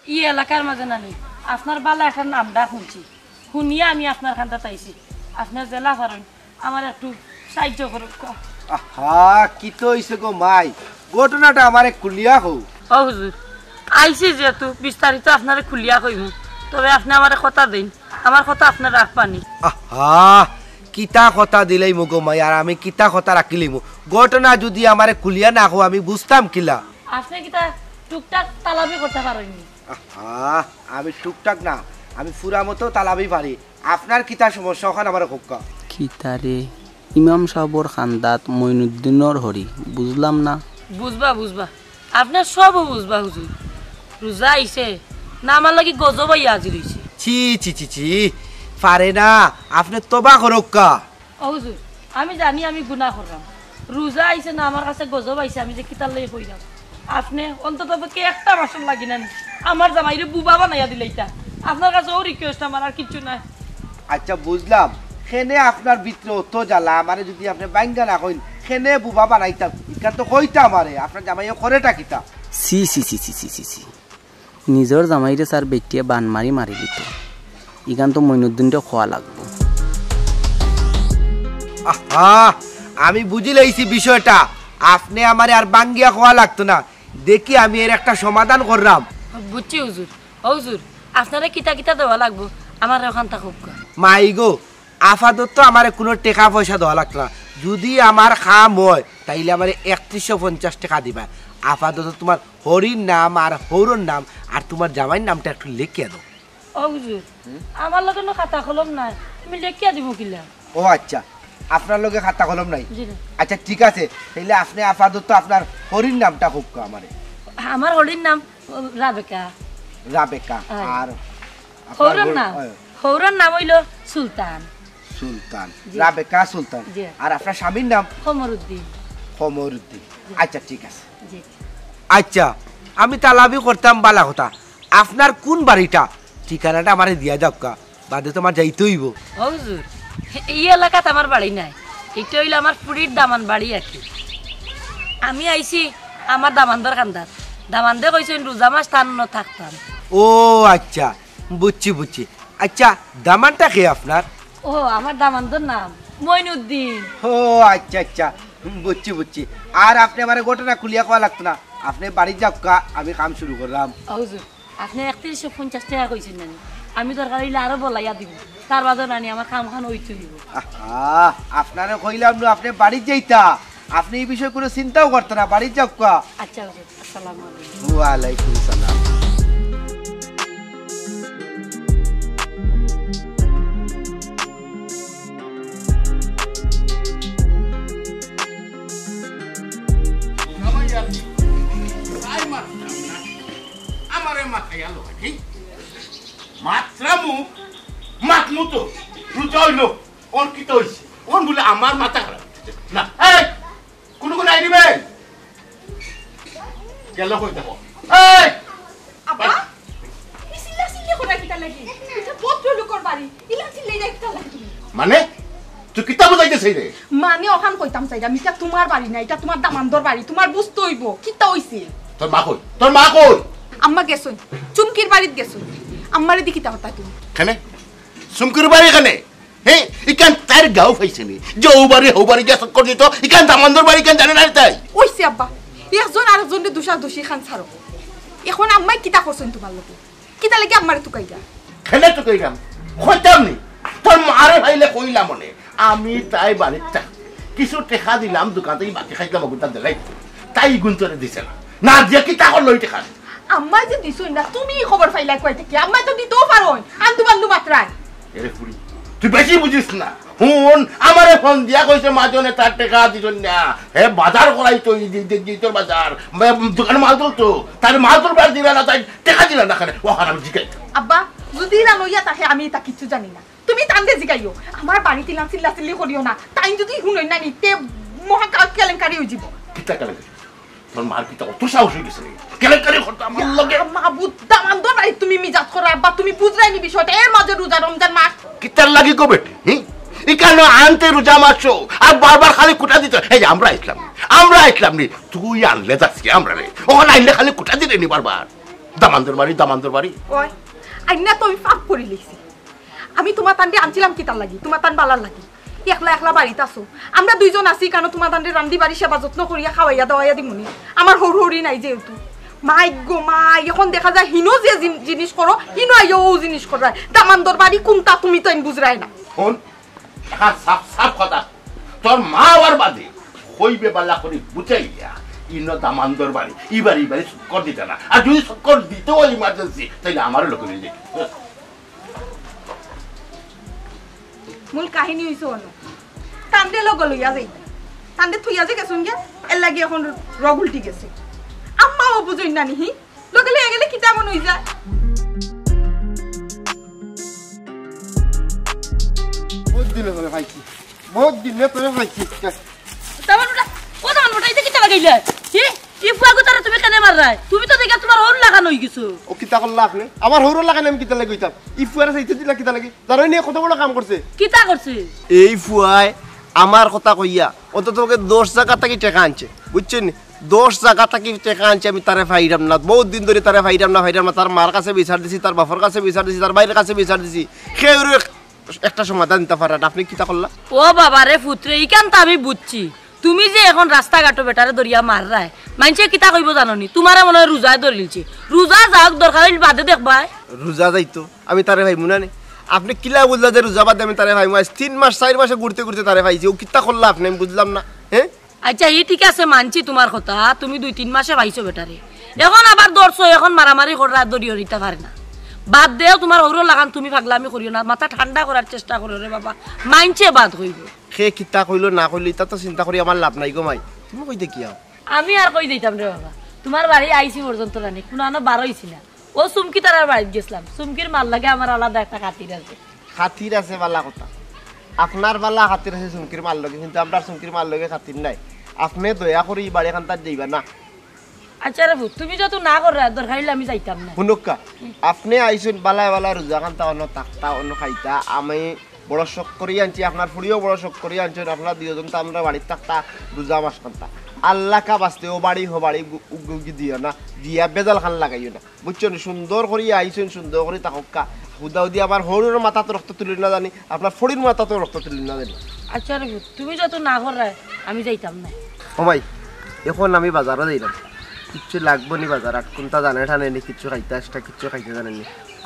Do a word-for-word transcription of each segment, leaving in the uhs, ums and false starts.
ই এলাকার মাঝে নানি, আপনার বালা একটা নাম ডাক হুনছি, হুনিয়া আমি আপনার কান্দাত আইছি। আপনে যেলা পারইন, আমারে একটু সাইয্য করউক্কা। আহা, কিতা অইছে গো মাই? ঘটনাটা আমারে খুলিয়া কও। ও হুজুর, আইছি যেহেতু বিস্তারিত আপনারে খুলিয়া কইমু, তবে আপনে আমারে কথা দেইন, আমার কথা আপনে রাখবানি। আহা, কিতা কথা দিলাইমু গো মাই, আর আমি কিতা কথা রাখিলিমু? ঘটনা যুদি আমারে খুলিয়া না কও, আমি বুঝতাম কিলা? আপনে কিতা টুকটাক তালাবি করতা পারইননি? আহা, আমি টুকটাক না, আমি পুরা মতো তালাবি পারি। আপনার কিতা সমস্যা, অখান আমারে কউক্কা। কিতা রে? ইমাম সাবর কান্দাত মইনুদ্দিনর হরি, বুঝলাম না। বুঝবা, বুঝবা, আপনে সবও বুঝবা হুজুর। রোজা আইছে না, আমার লাগি গজব আইয়া হাজির অইছে। ছি, ছি, ছি, ছি, পারে না, আপনে তওবা করউক্কা। ও হুজুর, আমি জানি আমি গুনা করলাম। রোজা আইছে না, আমার কাছে গজব আইছে, আমি যে কিতার লাগি কইরাম। আপনে অন্তত পক্ষে একটা মাসর লাগি না নি, আমার জামাইরে বুবা বানাইয়া দিলাইতা। আপনার কাছে ও request আমার, আর কিচ্ছু নাই। আচ্ছা, বুঝলাম, কেনে আপনার ভিতরে অত জ্বালা, আমারে যুদি আপনে ভাঙ্গা না কইন, কেনে বুবা বানাইতাম, ইখান তো কইতা আমারে, আপনার জামাইয়ে করেটা কিতা? ছি, ছি, ছি, ছি, ছি, ছি, ছি। নিজর জামাইরে স্যার বেটিয়ে বান মারি মারি দিত। ইখান তো মইনুদ্দিনরে কওয়া লাগবো। আহা, আমি বুঝিলাইছি বিষয়টা। আপনে আমারে আর ভাঙ্গিয়া কওয়া লাগতো না। দেখি আমি এর একটা সমাধান কররাম। বুঝছি হুজুর। ও হুজুর, আপনারে কিতা কিতা দেওয়া লাগবো, আমারে অখানতা কউক্কা। মাই গো, আপাতত আমারে কুনু টেকা পয়সা দেওয়া লাগতো না। যুদি আমার কাম অয়, তাইলে আমারে একত্রিশশো পঞ্চাশ টেকা দিবা। আপাতত তুমার হরির নাম আর হউরর নাম আর তুমার জামাইর নামটা একটু লেখিয়া দেও। ও হুজুর, আমার লগে না খাতা কলম নাই, আমি লেখিয়া দিমু কিলা? ও আচ্ছা, আপনার লগে খাতা কলম নাই? জি না। আচ্ছা, ঠিক আছে, তাইলে আপনে আপাতত আপনার হরির নামটা কউক্কা আমারে। আমার হরির নাম, ও, রাবেকা। রাবেকা। হ্যাঁ। আর আপনার হউরর হর-, নাম? হ্যাঁ। হউরর নাম অইলো সুলতান। সুলতান। জি। রাবেকা সুলতান। জি। আর আপনার স্বামীর নাম? কমরুদ্দিন। কমরুদ্দিন। জি। আচ্ছা, ঠিক আছে। জি। আচ্ছা, আমি তালাবি করতাম, বালা কথা। আপনার কুন বাড়িটা? ঠিকানাটা আমারে দিয়া যাউক্কা, বাদে তো আমার যাইতে অইবো। ও হুজুর, ই এলাকাত আমার বাড়ি নাই, ইটা অইলো আমার ফুড়ির দামান বাড়ি আর কি। আমি আইছি আমার দামান্দর কান্দাত, দামান্দে কইছইন রোজা মাস তান অনো থাকতাম। ও আচ্ছা, বুঝছি, বুঝছি। আচ্ছা, দামানটা কে আপনার? ও, আমার দামান্দর নাম মইনুদ্দিন। ও আচ্ছা, আচ্ছা, বুঝছি, বুঝছি। আর আপনে আমারে ঘটনা খুলিয়া কওয়া লাগতো না, আপনে বাড়িত যাউক্কা, আমি কাম শুরু কররাম। ও হুজুর, আপনে একত্রিশশো পঞ্চাশ টেকা কইছইন না নি? আমি দরকার অইলে আরো বলাইয়া দিমু, তার বাদে নানি আমার কামখান অইতো অইবো। আহা, আপনারে কইলাম না আপনে বাড়িত যাইতা, আপনে ই বিষয়ে কুনু চিন্তাও করতা না, বাড়িত যাউক্কা। আচ্ছা হুজুর, আসসালামু আলাইকুম। ওয়ালাইকুম সালাম। আমারে মাথায় আলো, ঠিক? মাতরামু, মাতমু তো, রোজা অইলো, অন কিতা অইছে? অন বুলে আমার মাথা খারাপ অইছে। না, এই, কুনু কুনু আইডি বে? গেল কই দেখো। এই! আব্বা, ই চিল্লা চিল্লি করা কিতা লাগি? ইটা ভদ্রলোকর বাড়ি, ইলা চিল্লাইরা কিতা লাগি তুমি? মানে? তুই কিতা বুঝাইতে চাইরে? মানে অখান কইতাম চাইরাম, ইটা তুমার বাড়ি না, ইটা তুমার দামান্দর বাড়ি, তুমার বুঝতে অইবো, কিতা অইছে? তোর মা কই? তোর মা কই? আম্মা গেছইন, চুমকির বাড়িত গেছইন। আম্মারে দি কিতা কথা তুমি? কেনে? চুমকির বাড়ি কেনে? হে, ইখান তার গাঁও পাইছে নি? যে ও বাড়ি, হউ বাড়ি গিয়া চক্কর দিত, ইখান দামান্দর বাড়ি ইখান জানে না রে তাই? অইছে আব্বা, একজন আরেকজনরে দুষাদুষি খান ছাড়ো। এখন আম্মায় কিতা করছইন তুমার লগে? কিতা লাগি আম্মারে তুকাইরা? কেনে তুকাইরাম? কইতাম নি? তোর মারে পাইলে কইলাম অনে। আমি তাই বাড়িত থাক। কিছু টেকা দিলাম দোকান থাকি, বাকি খাইতাম, অগুনতা দিলাই। তাই ইগুন তোরে দিছে না। না দিয়া কিতা করলো ই টেকা? আম্মায় যে দিছইন না, তুমি ই খবর পাইলায় কই থাকি? আম্মায় তো দিতেও পারইন, আন্দু বান্দু মাতরায়। এরে ফুড়ি, তুই বেশি বুঝিস না। হুন, আমারে ফোন দিয়া কইছে মাজনে তার টেকা দিছইন না। হে বাজার করাইতো, ই দি-, দি-, দি তোর বাজার। মে-, দোকানে মাল তুলতো। তার মাল তুলবার দিলা না, তাই টেকা দিলা না কেনে? অখান আমি জিগাই। আব্বা, যুদি ইলা লইয়া থাকে, আমি ইতা কিচ্ছু জানি না। তুমি তানরে জিগাইও। আমার বাড়িত ইলা চিল্লাচিল্লি করিও না। তাইন যুদি হুনইন না নি, তে মহা কা-, কেলেঙ্কারি অইযিবো। কিতা কেলেঙ্কারি? তোর মার কিতা অত সাহস অইগেছে নি? কেলেঙ্কারি করতো আমার লগে? মাবুদ, দামান্দর বাড়িত তুমি মিজাজ করো, আব্বা, তুমি বুঝরায় নি বিষয়টা? এর মাঝে রোজা রমজান মাস। কিতার লাগি গো বেটি? হুম? ইখানো আনতে রোজা মাস, আর বারবার খালি খুটা দিতে। এই যে আমরা আইছলাম, আমরা আইছলাম নি, তুই আনলে যাস কি আমরারে? অখান আইলে খালি খুটা দিলে নি বারবার। দামান্দর বাড়ি, দামান্দর বাড়ি। ওই, আইন্না তো আমি পাপ করি লিখছি। আমি তুমার তানরে আনছিলাম কিতার লাগি? তুমার তান বালার লাগি। একলা একলা বাড়িত আছো, আমরা দুইজন আছি, কেনে তুমার তানরে রান্ধি বাড়ি সেবা যত্ন করিয়া খাওয়াইয়া দাওয়াইয়া দিমুনি। আমার হউর হউরি নাই যেহেতু। মাই গো মাই, এখন দেখা যায় হিনো যে জিন-, জিনিস করো, হিনো আইও অউ জিনিস কররায়। দামান্দর বাড়ি কুনটা তুমি তো আইন বুঝরায় না। হুন, এখান সাফ সাফ কথা। তোর মা অওয়ার বাদে কইবে বালা করি বুঝাইয়া, ইনো দামান্দর বাড়ি, ই বাড়ি, ই বাড়ি চক্কর দিতে না। আর যদি চক্কর দিতেও হয় emergency, তাইলে আমারও লগে নিয়ে যাই। মূল কাহিনী অইছে অনো। তানরে লগে লইয়া যাইতা। তানরে থইয়া যে গেছইন গিয়া, এর লাগি এখন রগ উল্টি গেছে। আম্মাও বুঝইন না নিহি। লগে লইয়া গেলে কিতা মন অই যায়? বহুত দিনে তোরে পাইছি, বহুত দিনে তোরে পাইছি। তেমন ওটা, ও তেমন ওটা, ইতা কিতা লাগাইলে? কি? ই ফুয়া গুতারে তুমি কেনে মাররায়? তুমি তো দেখি তুমার হউর লাখান অই গেছো। ও কিতা করলা আপনে? আমার হউরর লাখান আমি কিতা লাগি অইতাম? ই ফুয়ারে চাইতে দিলা কিতা লাগি? জানোই নি কত বড় কাম করছে? কিতা করছে? এই ফুয়ায় আমার কথা কইয়া অন্তত পক্ষে দশ জাগা থাকি টেকা আনছে, বুঝছইন নি? দশ জাগা থাকি টেকা আনছে, আমি তারে পাইরাম না, বহুত দিন ধরি তারে পাইরাম না, পাইরাম না। তার মার কাছে বিচার দিছি, তার বাপর কাছে বিচার দিছি, তার ভাইর কাছে বিচার দিছি, কেউরে এক-, একটা সমাধান দিতা পাররা না। আপনে কিতা করলা? ও বাবা রে পুতরে, ইখান তো আমি বুঝছি। তুমি যে এখন রাস্তাঘাটো বেটারে ধরিয়া মাররায়, মাইনষে কিতা কইবো জানো নি? তুমারে মনে হয় রোজায় ধরিলছে। রোজা যাউক, দরকার অইলে বাদে দেখবায়। রোজা যাইতো, আমি তারে পাইমু না নি? আপনে কিলা বুঝলা যে রোজা বাদে আমি তারে পাইমু? আইজ তিন মাস, চাইর মাসে ঘুরতে ঘুরতে তারে পাইছি। ও কিতা করলা আপনে? আমি বুঝলাম না। হ্যাঁ? আচ্ছা, ই ঠিক আছে, মানছি তুমার কথা, তুমি দুই তিন মাসে পাইছো বেটারে, এখন আবার ধরছো, এখন মারামারি কররায়, ধরিও নিতা পারে না। বাদ দেও, তুমার হউরর লাখান তুমি পাগলামি করিও না, মাথা ঠান্ডা করার চেষ্টা করো রে বাবা, মাইনষে বাদ কইবো। কে কিতা কইলো না কইলো, ইতা তো চিন্তা করি আমার লাভ নাই গো মাই। তুমি কই দেখিয়াও? আমি আর কই যাইতাম রে বাবা, তুমার বাড়ি আইছি পর্যন্ত নানি, কুনানো বারইছি না। ও চুমকি তারার বাড়িত গেছলাম, চুমকির মার লগে আমার আলাদা একটা খাতির আছে। খাতির আছে, বালা কথা। আপনার বালা খাতির আছে চুমকির মার লগে, কিন্তু আমরার চুমকির মার লগে খাতির নাই। আপনে দয়া করি ই বাড়ি খান্তাত যাইবা না। আচ্ছা রে পুত, তুমি যত না কররায়, দরকার অইলে আমি যাইতাম না। হুনউক্কা, আপনে আইছইন বালায় বালায় রোজা খান্তা অনো থাকতা, অনো খাইতা, আমি বড় শখ করি আনছি, আপনার ফুড়িও বড় শখ করি আনছইন, আপনারা দুইজন তো আমরার বাড়িত থাকতা, রোজা মাস খান্তা। আল্লাহ কা বাস্তে ও বাড়ি হো বাড়ি গু-, উগু গি দিও না, দিয়া বেজাল খান লাগাইও না। বুঝছো নি? সুন্দর করি আইছইন, সুন্দর করি থাকউক্কা। হুদাহুদি আমার হউরর মাথাত রক্ত তুলি না জানি, আপনার ফুড়ির মাথাত রক্ত তুলি না জানি। আচ্ছা রে পুত, তুমি যত না কররায়, আমি যাইতাম না। ও মাই, এখন আমি বাজারো যাইরাম। কিচ্ছু লাগবো নি বাজারাত, কুন্তা জানে টানে নি, কিচ্ছু খাইতা ইচ্ছা, কিচ্ছু খাইতা জানে নি।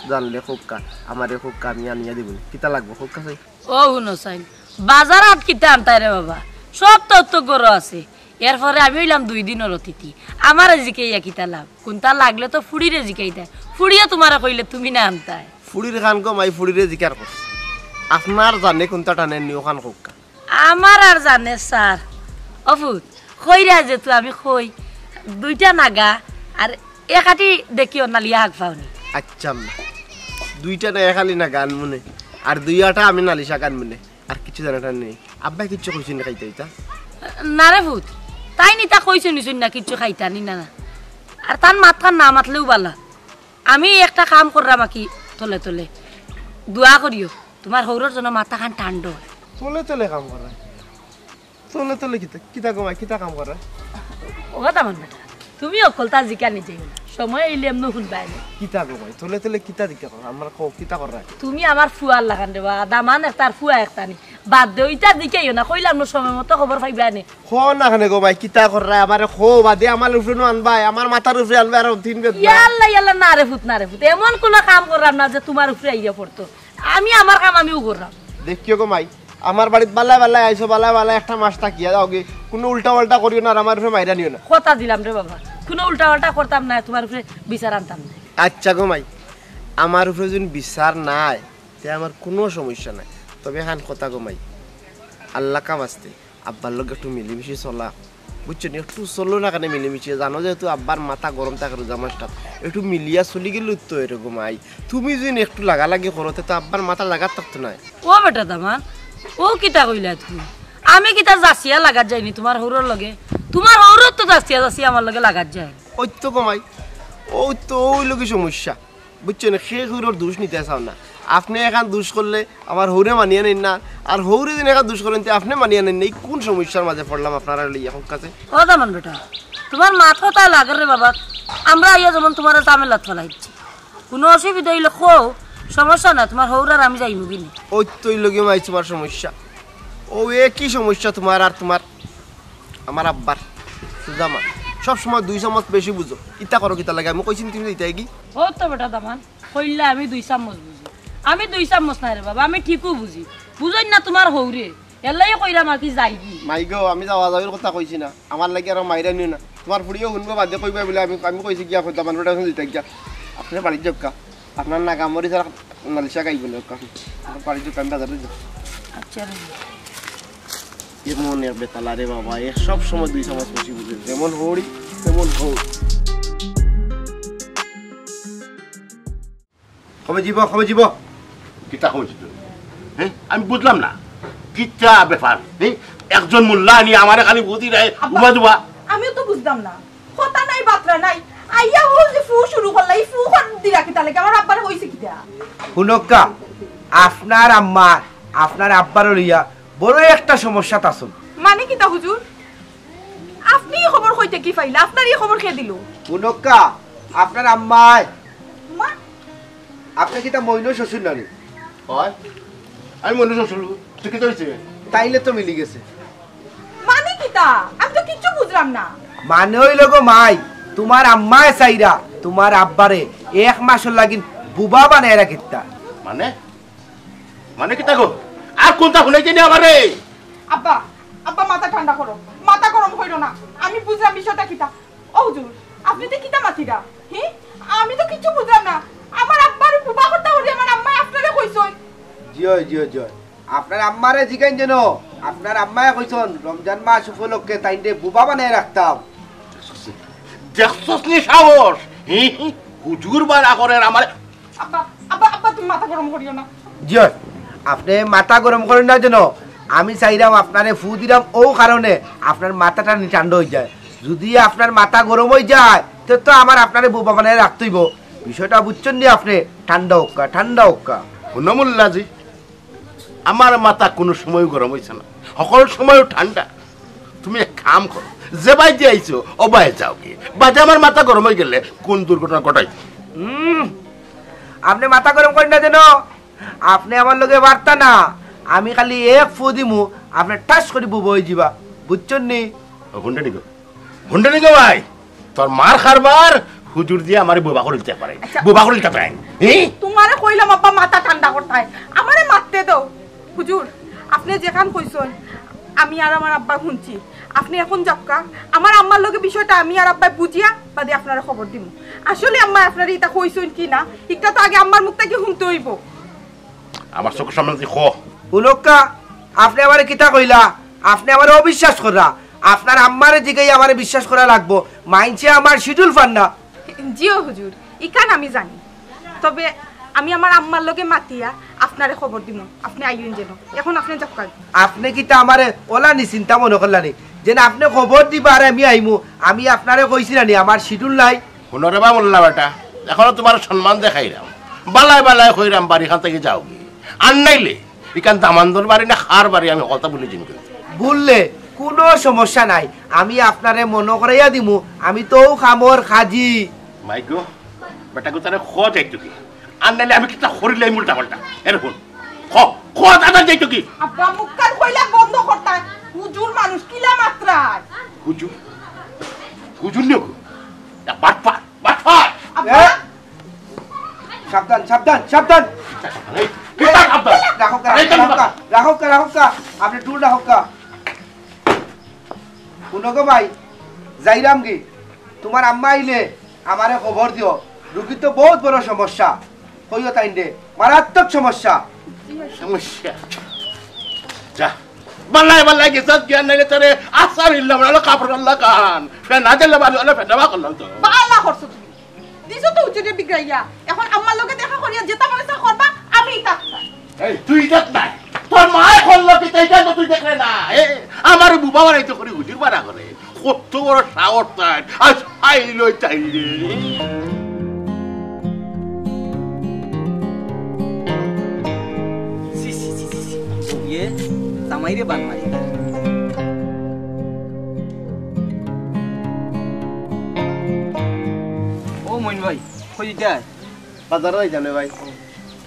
জানলে কউক্কা, আমারে কউক্কা, আমি আনিয়া দিমু নি। কিতা লাগবো কউক্কা চাই? ও হুনো চাইন, বাজারাত কিতা আনতায় রে বাবা, সব তো তো ঘরো আছে। এরপরে আমি অইলাম দুই দিনর অতিথি, আমারে জিকাইয়া কিতা লাভ? কুন্তা লাগলে তো ফুড়িরে জিকাইতায়, ফুড়িয়ে তুমারে কইলে তুমি না আনতায়। ফুড়ির খান গো মাই, ফুড়িরে জিকার করছি। আপনার জানে কুন্তা টানে নি অখান কউক্কা। আমার আর জানে স্যার। ও পুত, কইরা যেহেতু আমি কই, দুইটা নাগা আর এক আটি দেখিও নালিয়া হাগ পাওনি। আচ্ছা আম্মা, দুইটা না এক আটি নাগা আনমু নে, আর দুই আটা আমি নালিশ শাক আনমু নে। আর কিচ্ছু জানে টানে নি? আব্বায় কিচ্ছু কইছইন নি খাইতা ইতা? না রে পুত, তাইন ইতা কইছইন নিছইন না, কিচ্ছু খাইতা নি না, না। আর তান মাতখান না মাতলেও বালা। আমি একটা কাম কররাম আকি তলে তলে। দোয়া করিও, তুমার হউরর যেন মাথাখান ঠান্ডা অয়। তলে তলে কাম কররায়? তলে তলে কিতা, কিতা গো মাই, কিতা কাম কররায়? ও দামান বেটা, তুমি অকলতা জিকানি যাইও না, সময় অইলে এমনে হুনবায় নে। কিতা গো মাই, তলে তলে কিতা জিকা কররায়? আমারে কও, কিতা কররায়? তুমি আমার ফুয়ার লাখান রে বা, দামান একটার ফুয়া একটা নি। বাদ দেও, ইতা জিকাইও না, কইলাম না সময় মতো খবর পাইবায় নে। কও না কেনে গো মাই, কিতা কররায়? আমারে কও, বাদে আমার উপরে নু আনবায়, আমার মাথার উপরে আনবায়, আর তিন বেদ। ইয়াল্লা, ইয়াল্লা, না রে পুত, না রে পুত, এমন কুনু কাম কররাম না যে তুমার উপরে আইয়া পড়তো। আমি আমার কাম আমিও কররাম। দেখিও গো মাই, আমার বাড়িত বালায় বালায় আইছো, বালায় বালায় একটা মাস থাকিয়া যাওগি, কুনু উল্টা পাল্টা করিও না, আর আমার উপরে মাইরা নিও না। কথা দিলাম রে বাবা, কুনু উল্টা পাল্টা করতাম নায়, তুমার উপরে বিচার আনতাম নায়। আচ্ছা গো মাই, আমার উপরে যদি বিচার নায়, তে আমার কুনু সমস্যা নাই। তবে এখান কথা গো মাই, আল্লাহ কা বাস্তে, আব্বার লগে একটু মিলিমিশি চলা, বুঝছো নি? একটু চলো না কেনে মিলিমিশি, জানো যেহেতু আব্বার মাথা গরম থাকে রোজা মাসটাত, একটু মিলিয়া চলি গেলে তো এরকম আই। তুমি যদি একটু লাগালাগি করো, তে তো আব্বার মাথা লাগাত থাকতো নায়। ও বেটা দামান, ও কিতা কইলা তুমি? আমি কিতা যাচিয়া লাগাত যাইনি তুমার হউরর লগে? তুমার হউরর তো যাচিয়া যাচিয়া আমার লগে লাগাত যায়। ওই তো গো মাই, ওই তো ওই লগি সমস্যা। বুঝছো নি? হে হউরর দুষ নিতা চাও না। আপনে এখান দুষ করলে আমার হউরে মানিয়া নেইন না, আর হউরে যদি এখান দুষ করইন তে আপনে মানিয়া নেইন না। ই কুন সমস্যার মাঝে পড়লাম আপনারারে লইয়া, কউক্কা চাই? ও দামান বেটা, তুমার মাত কথায় লাগের রে বাবা। আমরা আইয়া যেমন তুমারে ঝামেলাত ফালাইছি, কুনু অসুবিধা অইলে কও, সমস্যা না, তুমার হউর আর আমি যাইমু গিনে। ওই তো অইলো গি মাই তুমার সমস্যা, ও একই সমস্যা তুমার আর তুমার আমার আব্বার। সুজামা, সব সময় দুই চামচ বেশি বুঝো, ইতা করো কিতা লাগে? আমি কইছি নি তুমি যাইতায় গি? ও তো বেটা দামান, কইলা আমি দুই চামচ বুঝি, আমি দুই চামচ নায় রে বাবা, আমি ঠিকউ বুঝি। বুঝইন না তুমার হউরে, এরলাগি কইরাম আর কি যাইগি। মাই গো, আমি যাওয়া যাওয়ির কথা কইছি না, আমার লাগি আরো মাইরা নিও না। তুমার ফুড়িও হুনবো বাদে কইবা বুলে আমি, আমি কইছি গিয়া কইতাম, আমার বেটা এখন দিতে গিয়া। আপনে বাড়িত যাউক্কা, আপনার নাগা মরিচ আর নালিশা খাইবো না, আপনে বাড়িত যাউক্কা, আমি বাজারে যাই। আচ্ছা রে। এমন এক বেতালা রে বাবা, এ সব সময় দুই চামচ বেশি বুঝে, যেমন হউরি তেমন হউর। কবে যিবো, কবে যিবো? কিতা কইছি তুই? হ্যাঁ? আমি বুঝলাম না। কিতা ব্যাপার? হ্যাঁ? একজন মোল্লা আনি আমারে খালি বুঝি দেয়, আব্বা, উবা দুবা। আমিও তো বুঝলাম না। কথা নাই, বাতরা নাই। আইয়া ও যে ফু শুরু করলা, ই ফু কর দিলা কিতা লাগে? আমার আব্বারে কইছে কিতা? হুনক্কা, আপনার আম্মা, আপনার আব্বারে লইয়া বড় একটা সমস্যাত আছইন। মানে কিতা হুজুর? আপনে ই খবর কই থাকি পাইলা? আপনারে ই খবর কে দিলো? হুনক্কা, আপনার আম্মায় মা? আপনে কিতা মইনর শ্বশুর নানি? অয়? আমি মইনর শ্বশুর। তুই কিতা কইছে? তাইলে তো মিলি গেছে। মানে কিতা? আমি তো কিচ্ছু বুঝলাম না। মানে অইলো গো মাই, তুমার আম্মায় চাইরা তুমার আব্বারে এক মাসর লাগিন বুবা বানাইয়া রাখিতা। মানে? মানে কিতা গো? আর কুনতা হুনাইতে নি আমারে? আব্বা, আব্বা, মাথা ঠান্ডা করো, মাথা গরম কইরো না। আমি বুঝলাম বিষয়টা কিতা। ও হুজুর, আপনে তো কিতা মাতিরা? হি? আমি তো কিচ্ছু বুঝলাম না। আমার আব্বারে বুবা করতা করি আমার আম্মায় আপনারে কইছইন। জি অয়, জি অয়, জি অয়। আপনার আম্মারে জিগাইন যেন, আপনার আম্মায় কইছইন রমজান মাস উপলক্ষে তাইনরে বুবা বানাইয়া রাখতাম। দেখছস নি সাহস? হি? হুজুর বাড়া করের আমারে। আব্বা, আব্বা, আব্বা, তুমি মাথা গরম করিও না। জি অয়, আপনে মাথা গরম করইন না যেন। আমি চাইরাম আপনারে ফু দিরাম অউ কারণে আপনার মাথাটা নি ঠান্ডা অইযায়। যুদি আপনার মাথা গরম অইযায়, তে তো আমার আপনারে বুবা বানাইয়া রাখতে অইবো। বিষয়টা বুঝছইন নি আপনে? ঠান্ডা অউক্কা, ঠান্ডা অউক্কা। হুনো মোল্লাজি, আমার মাথা কুনু সময়ও গরম অইছে না, হকল সময়ও ঠান্ডা। তুমি এক কাম করো, যেবায়দি আইছো, অবায় যাওগি। বাদে আমার মাথা গরম অইগেলে কুন দুর্ঘটনা ঘটাইতে? হুম, আপনে মাথা গরম করইন না যেন। আপনে আমার লগে পারতা না। আমি খালি এক ফু দিমু, আপনে ঠাস করি বুবা অইযিবা। বুঝছইন নি? ও, হুনরে নিগো। হুনরে নিগো ভাই, তোর মার কারবার হুজুর দিয়া আমারে বুবা করিলতে পারে। আচ্ছা। বুবা করিলতে পারে। হি? তুমারে কইলাম আব্বা মাথা ঠান্ডা করতায়, আমারে মাততে দেও। হুজুর, আপনে যেখান কইছইন, আমি আর আমার আব্বায় হুনছি। আপনে এখন যাউক্কা, আমার আম্মার লগে বিষয়টা আমি আর আব্বায় বুঝিয়া বাদে আপনারে খবর দিমু। আসলে আম্মায় আপনারে ইতা কইছইন কি না, ইটা তো আগে আম্মার মুখ থাকি হুনতে অইবো। আমার চউখর সামনে থাকি ক। হুনউক্কা, আপনে আমারে কিতা কইলা? আপনে আমারে অবিশ্বাস কররা। আপনার আম্মারে জিগাইয়া আমারে বিশ্বাস করা লাগবো। মাইনষে আমার শিডিউল পার না। জি অয় হুজুর, ইখান আমি জানি। তবে আমি আমার আম্মার লগে মাতিয়া আপনারে খবর দিমু। আপনে আইন যেন। এখন আপনে যাউক্কা। আপনে কিতা আমারে অলানি চিন্তা মনো করলা নি? যেন আপনে খবর দিবা আর আমি আইমু। আমি আপনারে কইছি না নি, আমার শিডিউল নাই। হুনো রে বা মোল্লা বেটা, এখনো তুমার সম্মান দেখাইরাম, বালায় বালায় কইরাম বাড়িখান থাকি যাওগি, আর নাইলে ইখান দামান্দর বাড়ি না কার বাড়ি আমি কথা বলি জিন করি। বুললে কুনু সমস্যা নাই, আমি আপনারে মনো করাইয়া দিমু, আমি তো অউ কামর কাজি। মাই গো, বেটা গুতারে ক যাইতো কি, আর নাইলে আমি কিতা করিলাই উল্টা পাল্টা। এরে হুন, ক, ক দাদা যাইতো কি? আব্বা মুখখান কইলা বন্ধ করতায়, হুজুর মানুষ কিলা মাতরায়। হুজুর? হুজুর নিও গো? বাটপার, বাটপার। আব্বা। এ? সাবধান, সাবধান, সাবধান। এই, কিতা সাবধান? রাখউক্কা, এই, রাখউক্কা, রাখউক্কা, রাখউক্কা। আপনে দূর রাখউক্কা। হুনো গো ভাই, যাইরামগি। তুমার আম্মা আইলে আমারে খবর দিও। রুগীর তো বউত বড় সমস্যা। কইও তাইনরে, মারাত্মক সমস্যা। সমস্যা। যা। বাল্লায় বাল্লায় গেছত গিয়া নাইলে তোরে আসার ইল্লাম না, কাপড় আল্লাহ কান। ফেনা দিলে বাজু, আল্লাহ ফেনা বা করলাম তো। বালা করছো তুমি। দিছো তো উচিতে বিগড়াইয়া। এখন আম্মার লগে দেখা করিয়া যেতা মনে চায় করবা, আমি ইতা করতাম। এই, তুই দেখ নাই। তোর মায়ে করলো কি, তাই তো তুই দেখলে না। এ, আমার বুবা বানাইতে করি হুজুর বানা করে। কত বড় সাহস তার। আজ আইলো তাই রে। ছি, ছি, ছি, ছি, ছি। ইয়ে, জামাইরে বান মারি। কই যাইতায়? বাজারো যাইতাম রে ভাই।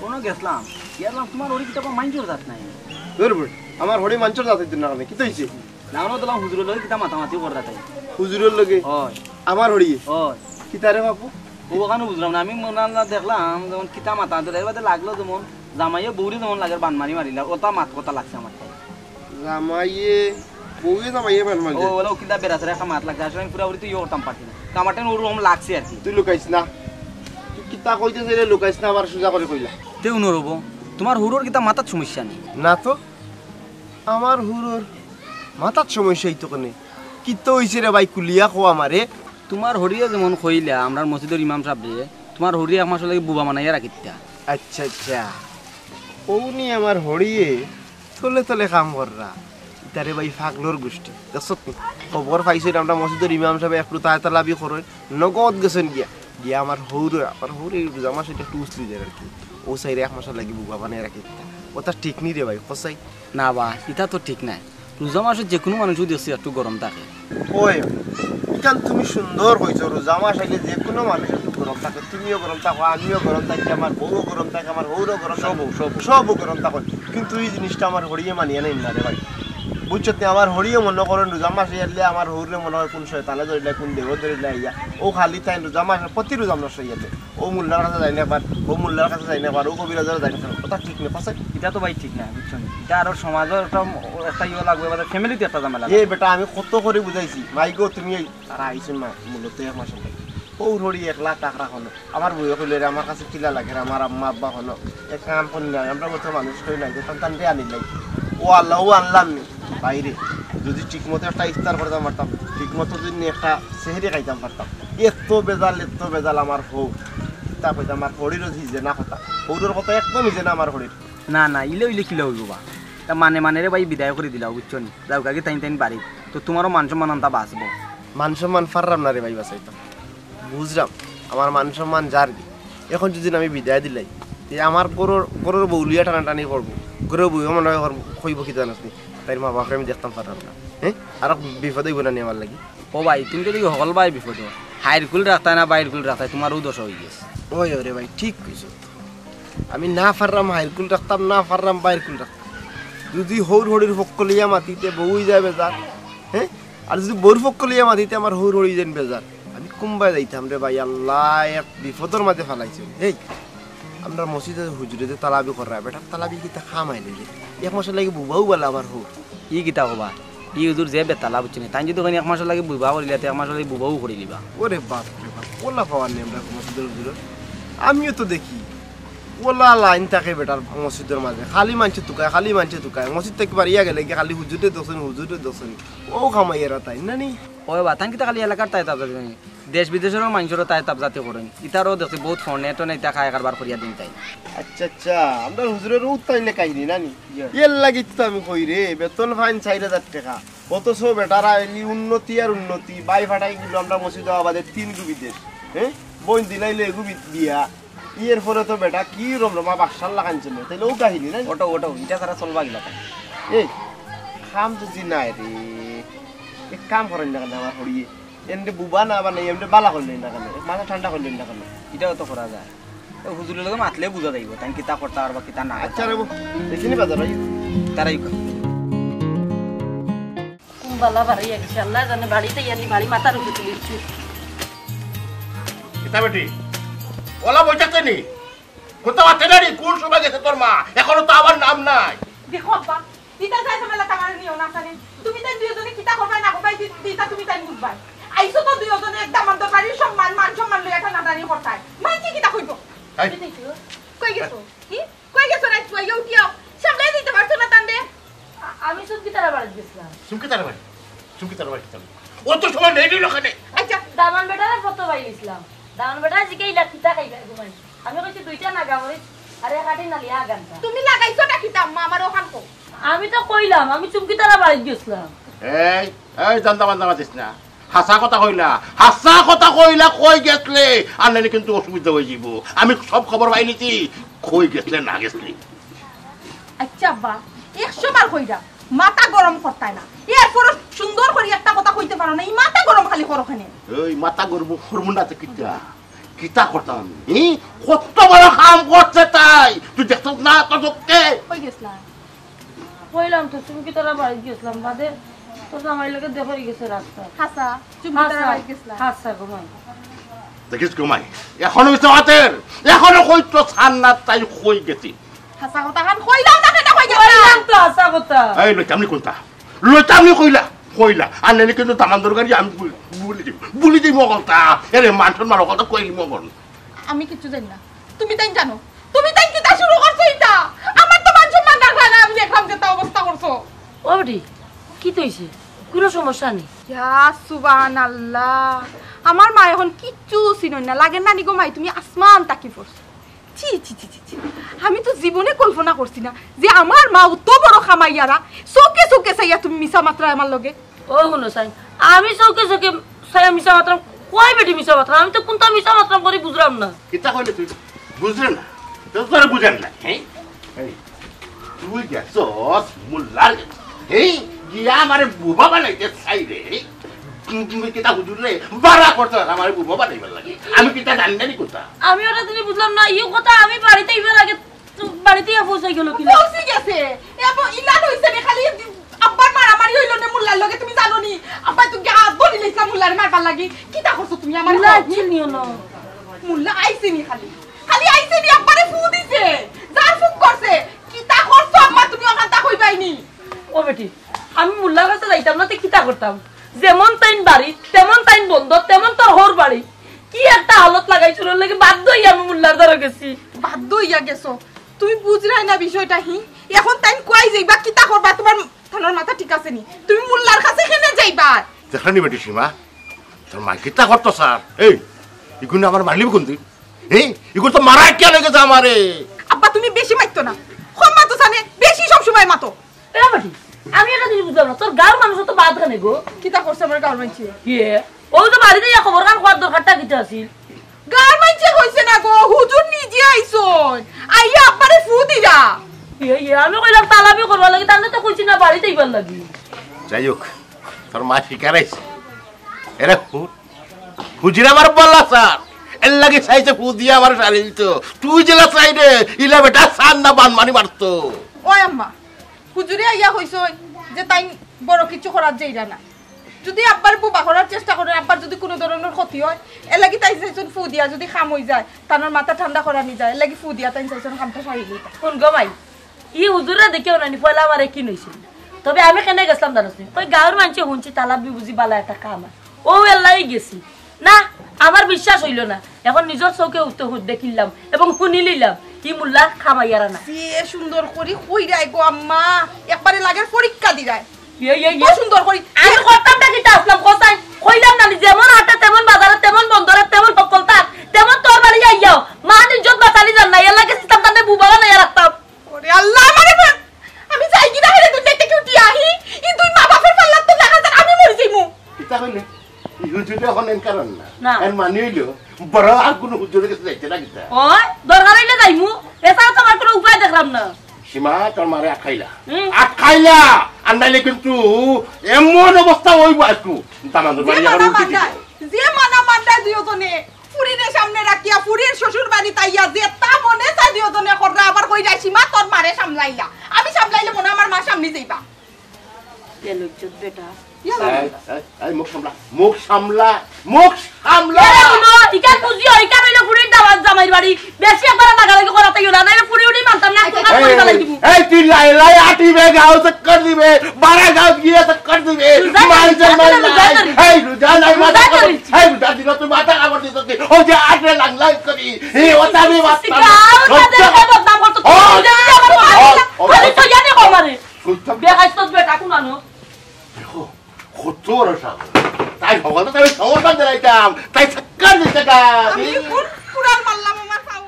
কুনো গেছলাম, গেলাম, তুমার হড়ি কিতা বা মাইনষর জাত নায়। ধুর বেটা, আমার হড়ি মাইনষর জাত অইতো না কেনে? কিতা অইছে? না, অনো দেখলাম হুজুরর লগে কিতা মাতামাতি কররায় তাইন। হুজুরর লগে? অয়। আমার হড়িয়ে? অয়। কিতা রে বাপু? অউ অখানউ বুঝলাম না। আমি মনে মনে দেখলাম যেমন কিতা মাতামাতি, এর বাদে লাগলো যেমন জামাইয়ে বউরে যেমন লাগের বান মারি মারিলা, অতা মাত কথা লাগছে আমার তাইন। জামাইয়ে, বউয়ে জামাইয়ে বান মারছে? অউ, অলা কিতা বেড়াছেড়া একটা মাত লাগছে। আসলে আমি পুরাপুরি তো ইয়ে করতাম পারছি না। কামাটাইন অউ রকম লাগছে আর কি। তুই লুকাইস না। তুই কিতা কইতে চাইরে লুকাইস না, আবার সোজা করি কইলা। তে হুনো রে বা, তুমার হউরর কিতা মাথাত সমস্যা নি? না তো, আমার হউরর মাথাত সমস্যা অইতো কেনে? কিতা অইছে রে ভাই, খুলিয়া কও আমারে। তুমার হড়িয়ে যেমন কইলা, আমরার মসজিদর ইমাম সাবরে, তুমার হড়িয়ে এক মাসর লাগি বুবা বানাইয়া রাখিতা। আচ্ছা, আচ্ছা। অউ নি আমার হড়িয়ে তলে তলে কাম কররা। ইতারে ভাই পাগলর গুষ্টি। দেখছত নি? খবর পাইছইন আমরার মসজিদর ইমাম সাবে একটু তায় তালাবি করইন। নগদ গেছইন গিয়া। গিয়া আমার হউরর, আমার হউরর রোজা মাসো একটু উছলি যার আর কি। অউ চাইরে এক মাসর লাগি বুবা বানাইয়া রাখিতা। অতা ঠিক নি রে ভাই, কছাই? না বা, ইতা তো ঠিক নায়। রোজা মাসো যেকুনু মানুষউ দেখছি একটু গরম থাকে। অয়, ইখান তুমি সুন্দর কইছো, রোজা মাস আইলে যেকুনু মানুষ একটু গরম থাকে, তুমিও গরম থাকো, আমিও গরম থাকি, আমার বউও গরম থাকে, আমার হউরও গরম থাকে, সবউ, সবউ। সবউ গরম থাকে। কিন্তু ই জিনিসটা আমার হড়িয়ে মানিয়া নেইন না রে ভাই। বুঝছত নি? আমার হড়িয়ে মনো করইন রোজা মাস আইলে আমার হউররে মনো অয় কুন শয়তানে ধরিলা, কুন দেও ধরিলা আইয়া। অউ খালি তাইন রোজা মাস, প্রতি রোজা মাস আইলে অউ মোল্লার কাছে যাইন একবার, অউ মোল্লার কাছে যাইন একবার, অউ কবিরাজর যাইন একবার। অতা ঠিক নি, কছাই? ইটা তো ভাই ঠিক নায়, বুঝছো নি? ইটা আরো সমাজর একটা, একটা ইয়ে লাগবো, এবারে family-ত একটা ঝামেলা। এ বেটা, আমি কত করি বুঝাইছি, মাই গো, তুমি এই, তারা আইছইন মা, মূলত এক মাসর লাগি। অউ হড়ি একলা থাকরা অনো। আমার বউয়ে কইলো রে, আমার কাছে কিলা লাগের, আমার আম্মা আব্বা অনো। এক কাম করি না, আমরা মতো মানুষ কই নাই, যে তান তানরে আনিলাই। অউ আল্লাহ, অউ আনলাম নি। ভাইরে, যুদি ঠিক মতো একটা ইফতার করতাম পারতাম, ঠিক মতো যুদি একটা সেহরি খাইতাম পারতাম। এত বেজাল, এত বেজাল আমার হউ। কিতা কইতাম, আমার হড়ির হিজে না কথা। হউরর কথা একদম হিজে না আমার হড়ির। না, না, ইলা অইলে কিলা অইবো বা? তা মানে মানে রে ভাই বিদায় করি দিলাও, বুঝছো নি? যাউক্কা গি তাইন তাইন বাড়িত। তো তুমারও মান সম্মান অনতা বাঁচবো। মান সম্মান পাররাম না রে ভাই বাঁচাইতাম। বুঝরাম, আমার মান সম্মান যারগি। অখন যুদি আমি বিদায় দিলাই, তে আমার ঘরর, ঘরর বউ লইয়া টানাটানি করবো। ঘরর বউয়ে মনে অয় কইবো কিতা জানস নি? তাইর মা বাপরে আমি দেখতাম পাররাম না। হে? আরো বিপদ অইবো না নি আমার লাগি? ও ভাই, তুমি তো দেখি হকল বায় বিপদো। হাইরকুল রাখতায় না বাইরকুল রাখতায়, তুমার অউ দশা অইগেছে। অয়, অয় রে ভাই, ঠিক কইছো। আমি না পাররাম হাইরকুল রাখতাম, না পাররাম বাইরকুল রাখতাম। যুদি হউর হড়ির পক্ষ লইয়া মাতি তে বউ অইযায় বেজার, হে? আর যুদি বউর পক্ষ লইয়া মাতি তে আমার হউর হড়ি অইযাইন বেজার। আমি কুনবায় যাইতাম রে ভাই, আল্লায় এক বিপদর মাঝে ফালাইছইন। এই, আমরার মসজিদর হুজুরে যে তালাবি কররা, বেটার তালাবি কিতা কাম আইলো রে? এক মাসর লাগি বুবাউ বালা আমার হউর। ই কিতা কও বা? ই হুজুর যে বেতালা, বুঝছো নি? তাইন যুদি কইন এক মাসর লাগি বুবা করিলা, তে এক মাসর লাগি বুবাউ করিলিবা। ওরে বাপ রে বাপ, অলা পাওয়ার নি আমরার মসজিদর হুজুরর। আমিও তো দেখি, অলা লাইন থাকে বেটার মসজিদর মাঝে। খালি মানষে তুকায়, খালি মানষে তুকায়। মসজিদ থাকি বারইয়া গেলেগি খালি হুজুররে দেখছইন, হুজুররে দেখছইন। অউ কামাইয়ারা তাইন না নি? অয় বা, তাইন কিতা খালি এলাকার তাইন তাবজাতি নি? দেশ বিদেশর মানষরও তাইন তাবজাতি করইন। ইতারও দেখছি বউত ফোনে টোনে ইতা খায় কারবার করিয়া দিন তাইন। আচ্ছা, আচ্ছা, আমরার হুজুরর অউ তাইলে কাহিনী না নি? জি। এরলাগি তো আমি কই রে, বেতন পাইন চাইর হাজার টেকা। অথচ বেটারা এলি উন্নতি আর উন্নতি, বাই ফাটাই গেলো আমরার মসজিদ আবাদে তিন গু বিদেশ। হে? বইন দিলাইলো এগু বি-, বিয়া। এর পরে তো বেটা কি রমরমা বাদশার লাখান চলে, তাইলে অউ কাহিনী না? অটো, অটো, ইটা ছাড়া চলবা কিলা তাইন? এই, কাম যুদি নাই রে, এক কাম করইন না কেনে আমার হড়িয়ে? এনরে বুবা না বানাই, এনরে বালা করইন না কেনে? মাথা ঠান্ডা করইন না কেনে? ইটাও তো করা যায়। অউ হুজুরর লগে মাতলে বুঝা যাইবো, তাইন কিতা করতা পারবা, কিতা না করতা। আচ্ছা রে বউ, দেখিনি বাজার ভাই। তারাই কর। কুন বালা বাড়ি আইছে, আল্লায় জানে বাড়িত আইয়া নি বাড়ি মাথার উপরে তুলিছি। কিতা বেটি? অলা বই থাকতে নি? কথা মাতে না নি? কুন সময় গেছে তোর মা? অখনো তো আবার নাম নাই। দেখো আব্বা, ইতা যায় ঝামেলাত আমারে নিও না জানি। তুমি তাইন দুইওজনে কিতা করবায় না করবায়, দি-, দিতা তুমি তাইন বুঝবায়। আইছো তো দুইওজনে এক দামান্দর বাড়ির সম্মান, মান সম্মান লইয়া টানাটানি করতায়। মাইনষে কিতা কইবো? এই। কই গেছো? কি? কই গেছো রাইত পুয়াইয়া উঠিয়াও? সামলাই দিতে পারছো না তানরে? আ-, আমি চুমকি তারা বাড়িত গেছলাম। চুমকি তারা বাড়ি? চুমকি তারা বাড়ি কিতা? অত সময় নেই নি অখানে। আচ্ছা। দামান বেটারে ফটো বাইলিছলাম। দামান বেটায় জিকাইলা, "কিতা খাইবা ঘুমাই?" আমি কইছি, "দুইটা নাগা মরিচ আর এক আটি নালিয়া আগানটা।" তুমি লাগাইছো না কিতা আম্মা, আমারে অখান কও। আমি তো কইলাম, আমি চুমকি তারা বাড়িত গেছলাম। এই, এই, জান্দা বান্দা মাতিস না। হাছা কথা কইলা, হাছা কথা কইলা, কই গেছলে? আর নাইলে কিন্তু অসুবিধা অইযিবো। আমি সব খবর পাইলিছি, কই গেছলে না গেছলে। আচ্ছা আব্বা, একশো বার কইরা, মাথা গরম করতায় না। এরপরও সুন্দর করি একটা কথা কইতে পারো না, ই মাথা গরম খালি করো কেনে? এই মাথা গরম করমু না তো কিতা? কিতা করতাম আমি? হি? কত বড় কাম করছে তাই? তুই দেখছস না তোর চোখে? কই গেছলা? কইলাম তো, চুমকি তারা বাড়িত গেছলাম, বাদে তোর জামাইর লগে দেখা অই গেছে রাস্তাত। হাছা, চুমকি তারা বাড়িত গেছলা। হাছা গো মাই। দেখিস গো মাই, এখনো মিছা মাতের, এখনো কইতো ছাড় না তাই কই গেছি। হাছা কথা খান কইলাম না কেন কই গেছলা? কইলাম তো হাছা কথা। এই লইতাম নি কোনটা? লইতাম নি কইলা? কইলা। আর নাইলে কিন্তু দামান দরকারি আমি বুলি, বুলি দিমু, বুলি দিমু অকলতা। এরে মান সম্মান অকলতা কইলি মগন। আমি কিচ্ছু জানি না। তুমি তাইন জানো? তুমি তাইন কিতা শুরু করছো ইটা? আমার তো মান সম্মান রাখলা না, আমি দেখলাম যেতা অবস্থা করছো। ও বেটি, কিতা অইছে? কুনু সমস্যা নি? ইয়া সুবহানাল্লাহ। আমার মা অখন কিচ্ছু চিনইন না। লাগের না নি গো মাই, তুমি আসমান থাকি পড়ছো। ছি, ছি, ছি, ছি, ছি। আমি তো জীবনে কল্পনা করছি না যে আমার মা অত বড় কামাইয়ারা, চউখে চউখে চাইয়া তুমি মিছা মাতরায় আমার লগে। ও হুনো চাইন, আমি চউখে চউখে চাইয়া মিছা মাতরাম? কই বেটি মিছা মাতরাম? আমি তো কুনতা মিছা মাতরাম করি বুঝরাম না। কিতা কইলে তুই? বুঝরে না? তো তোরে বুঝার না, হ্যাঁ? এই, তুই গেছস মোল্লার গেছে। এই, গিয়া আমারে বুবা বানাইতে চাইরে। এই, তুমি, তুমি কিতা হুজুররে বাড়া করছস আমারে বুবা বানাইবার লাগি? আমি কিতা জানি না নি কথা? আমি ওটা তুমি বুঝলাম না, ই কথা আমি বাড়িত আইবার আগে তো বাড়িত আইয়া পৌঁছাই গেল কি না? পৌঁছি গেছে। এব-, ইলান অইছে রে, খালি আব্বার মারামারি অইলো নে মোল্লার লগে, তুমি জানো নি? আব্বা তো গিয়া আত ধরি লইছলা মোল্লারে মারবার লাগি। কিতা করছো তুমি আমারে? মোল্লা আইছে নি অনো? মোল্লা আইছে নি খালি? খালি আইছে নি, আব্বারে ফু দিছে। যার ফুক করছে। কিতা করছো আম্মা তুমি অখানতা কইবায় নি? ও বেটি, আমি মোল্লার কাছে যাইতাম না, তে কিতা করতাম? যেমন তাইন বাড়ি, তেমন তাইন বন্দর, তেমন তোর হউর বাড়ি। কি একটা হালত লাগাইছিল, লাগি বাধ্য অইয়া আমি মোল্লার দ্বারা গেছি। বাধ্য অইয়া গেছো? তুমি বুঝরায় না বিষয়টা, হি? অখন তাইন কই যাইবা, কিতা করবা, তুমার তানর মাথা ঠিক আছে নি? তুমি মোল্লার কাছে কেনে যাইবা? দেখরা নি বেটি সীমা, তোর মা কিতা করতো স্যার? এই, ইগুনে আমার মারলিবি কোন দিন? এই, ইগুনে তো মারা কিয়া লাগে যা আমারে? আব্বা, তুমি বেশি মারতো না। কম মাতো জানে, বেশি সব সময় মাতো। এ বেটি, আমি একটা জিনিস বুঝলাম না, তোর গাঁওর মানুষ তো বাদ খানে গো। কিতা করছে আমার গাঁওর মানষে? ইয়ে, ও তো বাড়িত আইয়া খবর খান কওয়ার দরকারটা কিতা আছিল? গাঁওর মানষে কইছে না গো, হুজুর নিজে আইছইন। আইয়া আব্বারে ফু দিরা। ইয়ে, ইয়ে, আমি কইলাম তালাবি করবার লাগি, তানরে তো কইছি না বাড়িত আইবার লাগি। যাই হোক, তোর মা স্বীকার আইছে। এরে ফু-, হুজুর আমার বলা স্যার, এর লাগি চাইছে ফু দিয়া আমার শাড়ি দিত। তুই যেলা চাইরে, ইলা বেটা সার না বান মারি মারতো। ওই আম্মা, হুজুরে আইয়া কইছইন যে তাইন বড় কিছু করাত যাইরা না। যুদি আব্বার বুবা করার চেষ্টা করে, আব্বার যুদি কুনু ধরনর ক্ষতি অয়, এর লাগি তাইন চাইছইন ফু দিয়া যুদি কাম অই যায়, তানর মাথা ঠান্ডা করানি যায়, এর লাগি ফু দিয়া তাইন চাইছইন কামটা সারি লইতা। হুন গো মাই, ই হুজুররে দেখিও না নি, পয়লা আমারে কিন অইছিল। তবে আমি কেনে গেছলাম জানোস নি? ওই গাঁওর মানষে হুনছি তালাবি বুঝি বালা একটা কাম আর। ও এল্লাই গেছি। না, আমার বিশ্বাস অইলো না। অখন নিজর চউখে উত্তর দেখিলাম এবং হুনিলিলাম। ই মোল্লা কামাইয়ারা না। যে সুন্দর করি কইরায় গো আম্মা, একবারে লাগের পরীক্ষা দিরায়। ইয়ে, ইয়ে, ইয়ে। কত সুন্দর করি। আমি করতামটা কিতা আছলাম, কসাই? কইলাম না নি, যেমন হাটে, তেমন বাজারে, তেমন বন্দরে, তেমন হক্কলতাত, তেমন তোর বাড়ি আইয়াও। মান ইজ্জত বাঁচানি যার না, এর লাগি সিস্টেম তানরে বুবা বানাইয়া রাখতাম। ওরে আল্লাহ, আমারে বল। আমি যাই কি না রে দুনিয়া থাকি উঠি আহি, ই দুই মা বাপর পাল্লাত তো দেখা যার আমি মরি যাইমু। কিতা কইলে? ই হুজুরে অখন এন কারণ না। না। এর মানে অইলো, বড় আর কুনু হুজুরর গেছে যাইতে না কিতা? ওই, দরকার অইলে যাইমু। এছাড়া তো আমার কুনু উপায় দেখলাম না। সীমা, তোর মারে আটকাইলা। হুম। আটকাইলা! আর নাইলে কিন্তু এমন অবস্থা অইবো আজকু, দামান্দর বাড়ি আবার উল্টে দিবো। যে মানা মানরা দুইওজনে, ফুরিরে সামনে রাখিয়া ফুরির শ্বশুর বাড়িত আইয়া যেতা মনে চায় দুইওজনে কররা, আবার কইরা সীমা তোর মারে সামলাইলা। আমি সামলাইলে মনে আমার মা সামনে যাইবা। বেলজ্জত বেটা। এই, এই, এই, মুখ সামলা, মুখ সামলা, মুখ সামলা। এরে হুনো, ইখান বুঝিও, ইখান অইলো ফুরির দামান্দ জামাইর বাড়ি। বেশি একবারে লাগালাগি করাত আইও না, নাইলে ফুরি উড়ি মানতাম না, একটু কাজ করি ফালাই দিমু। এই তুই লাই লাই আটিবে, গাঁও চক্কর দিবে, বারা গাঁও গিয়া চক্কর দিবে, মান সম্মান নাই। এই রোজা নাই, মাথা কাপড়, এই রোজা দিন তুই মাথা কাপড় দিতে তুই, ওই যে আটে লাং লাং করি, এই ওটা আমি মারতাম। গাঁও তাদের বদনাম করতো, ও, তুই যদি আমার মাথা ও, ও, খালি তো জানে কমারে। বেহাইস্তত বেটা কুনানো। দেখো, কত বড় সাহস। তাই হকলতা তাই সমস্যা দিলাইতাম, তাই চক্কর দিতে গা। আমি কোন কুড়াল মারলাম আমার পাও?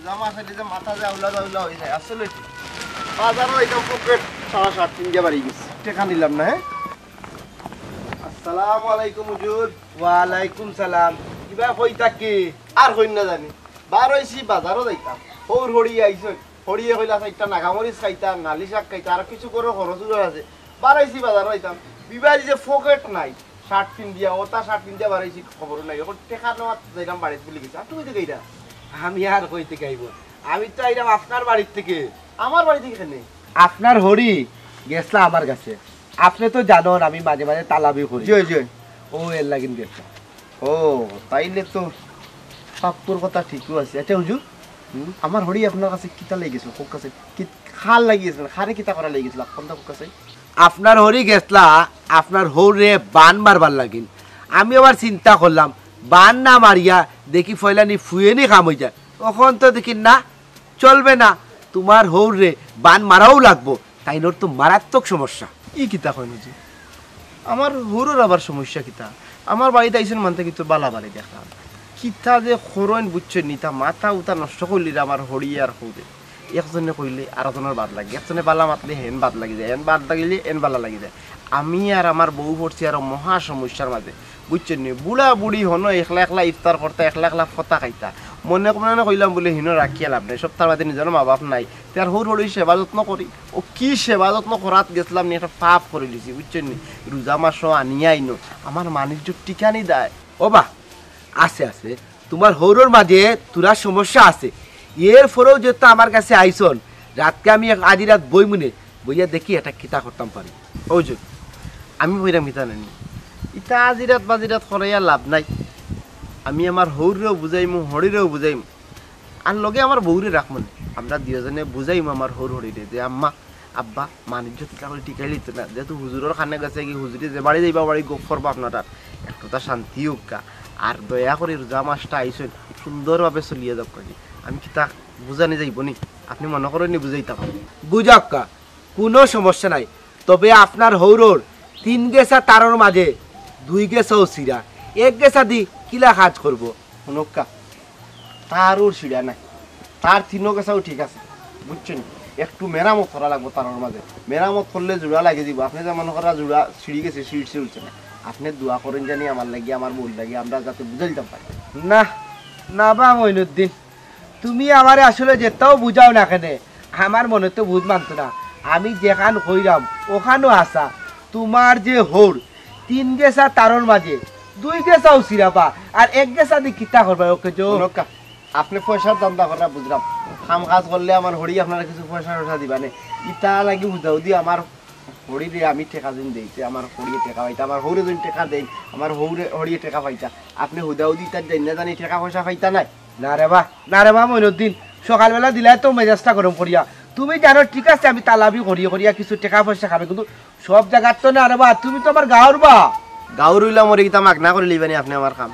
জামা আছে, যে মাথা যে আউলা আউলা অই যায়, আসলে কি? বাজারো যাইতাম, পকেট সারা সাত দিন গিয়া বাড়ি গেছি। টেকা নিলাম না, হ্যাঁ? আসসালামু আলাইকুম হুজুর। ওয়ালাইকুম সালাম। কিবা কই থাকি? আর কই না জানি। বার অইছি বাজারো যাইতাম। হউর হড়ি আইছইন। হড়িয়ে কইলা, "চাইরটা নাগামরিচ খাইতা, নালি শাক খাইতা, আর কিছু করো খরচ উরচ আছে।" বারাইছি বাজারো যাইতাম। বিবাইর যে পকেট নাই, শার্ট পিন্দিয়া, ওটা শার্ট পিন্দিয়া বাড়াইছি, খবর নাই। এখন টেকা নেওয়া যাইলাম বাড়িত বুলি গেছে। আর তুমি তো গেইরা। আমি আর কইতে গাইব, আমি তো আইলাম আপনার বাড়ির থেকে। আমার বাড়ি থেকে কেনে? আপনার হরি গেছলা আমার কাছে। আপনি তো জানন আমি মাঝে মাঝে তালাবি করি। জি, জি। ও এর লাগিন গেছলা। ও, তাইলে তো পাপ্পুর কথা ঠিকও আছে। আচ্ছা হুজুর, হুম? আমার হরি আপনার কাছে কিতা লাগিয়েছিল? কোক কাছে কি খাল লাগিয়েছিল? খারে কিতা করা লাগিয়েছিল? কোনটা কোক কাছে? আপনার হরি গেছলা আপনার হৌরে বান মারবার লাগিন। আমি আবার চিন্তা করলাম, বান না মারিয়া দেখি ফয়লানি ফুয়েনি কাম হয়ে যায়। অখন তো দেখি না, চলবে না। তোমার হৌরে বান মারাও লাগবো, তাইনর তো মারাত্মক সমস্যা। ই কিতা কইন হুজুর? আমার হৌরর আবার সমস্যা কিতা? আমার বাড়িত আইছইন মানতে কিন্তু বালা বাড়ি দেখা। কিতা যে খরইন বুঝছইন নি, তা মাথা উতা নষ্ট করলি রে আমার হরিয়ে আর হৌরে। একজনে কইলে আরজনর বাদ লাগে, একজনে বালা মাতলে হেন বাদ লাগি যায়, হেন বাদ লাগিলে এন বালা লাগি যায়। আমি আর আমার বউ পড়ছি আর মহা সমস্যার মাঝে, বুঝছইন নি? বুড়া বুড়ি হনো একলা একলা ইফতার করতা, একলা একলা ফতা খাইতা। মনে মনে কইলাম বলে হিনো রাখিয়া লাভ নাই, সপ্তাহ বাদে নিজর মা বাপ নাই। তার হৌর হরির সেবা যত্ন করি। ও কি সেবা যত্ন করাত গেছলাম নি, একটা পাপ করি লিছি, বুঝছইন নি? রোজা মাসও আনিয়া আইনো, আমার মানিজ্য টিকানি দেয়। ও বা, আছে আছে, তোমার হৌরর মাঝে তোরা সমস্যা আছে। এর পরেও যেহেতু আমার কাছে আইছন, রাতকে আমি এক আধি রাত বই মনে বইয়া দেখি এটা কিতা করতাম পারি। ওই যে, আমি বইরাম কিতা নানি, ইতা আজিরাত বাজিরাত করাইয়া লাভ নাই। আমি আমার হৌররেও বুঝাইমু, হরিরেও বুঝাইমু, আর লগে আমার বউরে রাখমু নে। আমরা দুইজনে বুঝাইমু আমার হৌর হরিরে যে, আম্মা, আব্বা, মানিজ্য কিতা করে টিকাই লিত না, যেহেতু হুজুরর কানে গেছে কি হুজুরে যে বাড়ি যাইবা বাড়ি গপ করবা আপনারা, একটু তা শান্তি হোক গা। আর দয়া করে রোজা মাসটা আইছইন, সুন্দরভাবে চলিয়া যাউক কাকি। আমি কিতা বুঝানি যাইব নি? আপনি মনে করেন নি বুঝাইতাম? বুঝাউক্কা, কোনো সমস্যা নাই। তবে আপনার হৌরর তিন গেছা তারর মাঝে দুই গেছাও ছিঁড়া, এক গেছা দি কিলা কাজ করব? হুনউক্কা, তারও ছিঁড়া নাই, তার তিনও গেছাও ঠিক আছে, বুঝছইন? একটু মেরামত করা লাগবো তারর মাঝে। মেরামত করলে জোড়া লাগি দিব। আপনি যেমন করা জোড়া ছিঁড়ি গেছে, ছিঁড়ছে হইছে না। আপনি দোয়া করেন জানি আমার লাগি, আমার বউর লাগি, আমরা যাতে বুঝাইতাম পারি। না, না বা মইনুদ্দিন, তুমি আমারে আসলে যেতাও বুঝাও না কেনে, আমার মনে তো বুঝ মানতো না। আমি যেখান কইরাম, ওখানও আসা। তোমার যে হৌর, তিন গেছা তারর মাঝে দুই গেছাও ছিঁড়াবা, আর এক গেছা দি কিতা করবা? ওকে যো। হুনউক্কা, আপনি পয়সার ধান্দা করা বুঝলাম, কাম কাজ করলে আমার হরি আপনারা কিছু পয়সা টয়সা দিবা নে। ইতা লাগি হুদাহুদি আমার হরিরে আমি টেকা দিন দেইতে, আমার হরিয়ে টেকা পাইতা, আমার হৌরে দিন টেকা দেই, আমার হৌরে হরিয়ে টেকা পাইতা। আপনি হুদাহুদি ইতা দেন না জানি টেকা পয়সা পাইতা নাই। না রে বা, না রে বা মইনুদ্দিন, সকালবেলা দিলাই তো মেজাজটা গরম করিয়া। তুমি জানো ঠিক আছে আমি তালাবি করি করিয়া কিছু টেকা পয়সা খাবে, কিন্তু সব জায়গার তো না রে বা, তুমি তো আমার গাঁওর বা। গাঁওর হইলাম ওরে কিতা মাগনা করে লিবানি আপনি আমার কাম?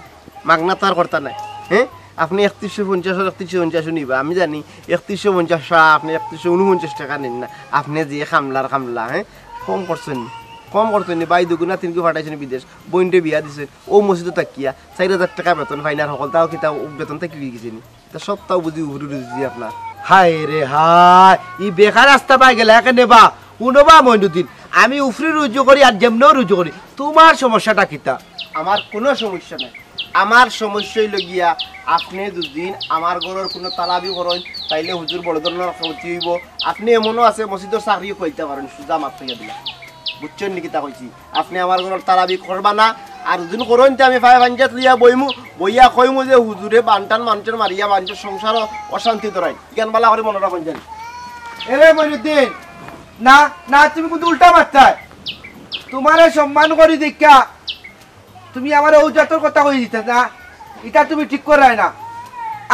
মাগনা তো আর করতা নাই। হ্যাঁ, আপনি একত্রিশশো পঞ্চাশ আর একত্রিশশো পঞ্চাশ নিবা, আমি জানি একত্রিশশো পঞ্চাশ টাকা, আপনি একত্রিশশো উনপঞ্চাশ টাকা নিন না। আপনি যে কামলার কামলা, হ্যাঁ, কম করছেন নি, কম করছেন নি, ভাই দুগুনা তিনগু ফাটাইছেন বিদেশ, বইনরে বিয়া দিছেন, ও মসজিদে তাকিয়া চার হাজার টাকা বেতন পাইন আর হকলতাও কিতা বেতন থাকি গেছে নি? তা সপ্তাহ বুঝি উফরি রুজি আপনার। হায় রে হায়, ই বেকার রাস্তা পাই গেলে একে নেবা, উনবা মইনুদ্দিন, আমি উফরি রুজি করি আর যেমনও রুজি করি, তোমার সমস্যাটা কিতা? আমার কোনো সমস্যা নাই। আমার সমস্যা হইল গিয়া, আপনি দুদিন আমার ঘরর কোনো তালাবি করেন, তাইলে হুজুর বড় ধরনের ক্ষতি হইব। আপনি এমনও আছে মসজিদর চাকরিও কইতে পারেন, সুজা মাত কইয়া দিলা। বুঝছেন নি কিতা কইছি? আপনি আমার ঘরর তালাবি করবা না, আর দুদিন করেন তে আমি ফায় পাঞ্জাত লইয়া বইমু, বইয়া কইমু যে হুজুরে বানটান মানুষের মারিয়া মানুষের সংসারও অশান্তি ধরাই। জ্ঞান বালা করে মনে রাখুন জানি। এরে মইনুদ্দিন, না, না, তুমি কিন্তু উল্টা মারতায়। তোমারে সম্মান করি দেখিয়া তুমি আমারে ও জাতর কথা কই দিতা না, ইটা তুমি ঠিক করায় না।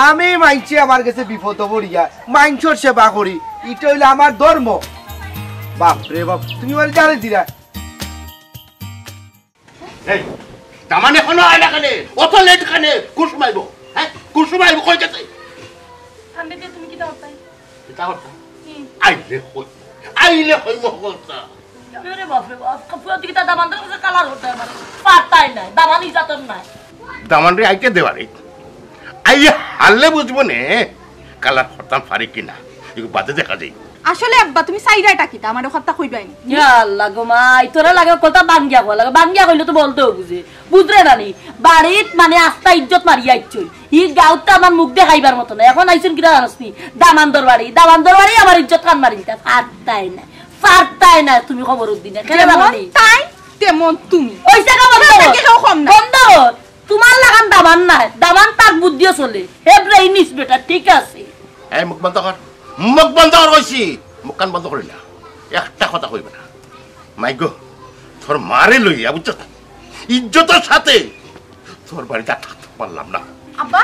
আমি মাইনষে আমার গেছে বিপদ পড়িয়া মাইনষর সেবা করি, ইটা হইল আমার ধর্ম। বাপ রে বাপ, তুমি আমারে জানে দিলা। এই, দামান এখনো আয় না কেনে? অত লেট কেনে? কুসুম আইব? হ্যাঁ, কুসুম আইব, কই গেছে? ঠান্ডা দিয়ে তুমি কিতা করতাই? কিতা করতাম? হুম। আইলে কই, আইলে কই মহকলতা। আরে বাপ রে বাপ, পুরো দিকে তার দামান্দর কাছে কালার করতে হয় মানে। পারতাই নাই, দামান ইজাতর নাই। দামানরে আইতে দেওয়ারে। আইয়া হারলে বুঝবো নে, কালার করতাম পারি কিনা। এগু বাদে দেখা যাইব। আসলে আব্বা, তুমি চাইরাটা কিতা? আমারে কথা কইবাই নি? ইয়া আল্লাহ গো মাই, তোরা লাগে কথা বাঙ্গিয়া কওয়া লাগে। বাঙ্গিয়া কইলে তো বলতেও বুঝে। বুঝরে না নি? বাড়িত মানে আস্তা ইজ্জত মারিয়া আইছই। ই গাউত তো আমার মুখ দেখাইবার মতো না। এখন আইছন কিতা জানোস নি? দামান্দর বাড়ি, দামান্দর বাড়ি আমার ইজ্জত কান মারিলতা। পারতাই না, পারতাই না তুমি খবর উদ্দিনে। কেন জানো যেমন নি? তাই তেমন তুমি। ওই জায়গা বন্ধ কর। কেউ কম না। বন্ধ কর। তোমার লাখান দামান নাই, দামান তার বুদ্ধিও চলে। হে ব্রেইনিস বেটা, ঠিক আছে। এই মুখ বন্ধ কর, মুখ বন্ধ কর কইছি। মুখখান বন্ধ করি না, একটা কথা কইবে না। মাইগো, তোর মারে লইয়া, বুঝছস, ইজ্জতর সাথে তোর বাড়িত আর থাকতে পারলাম না। আব্বা,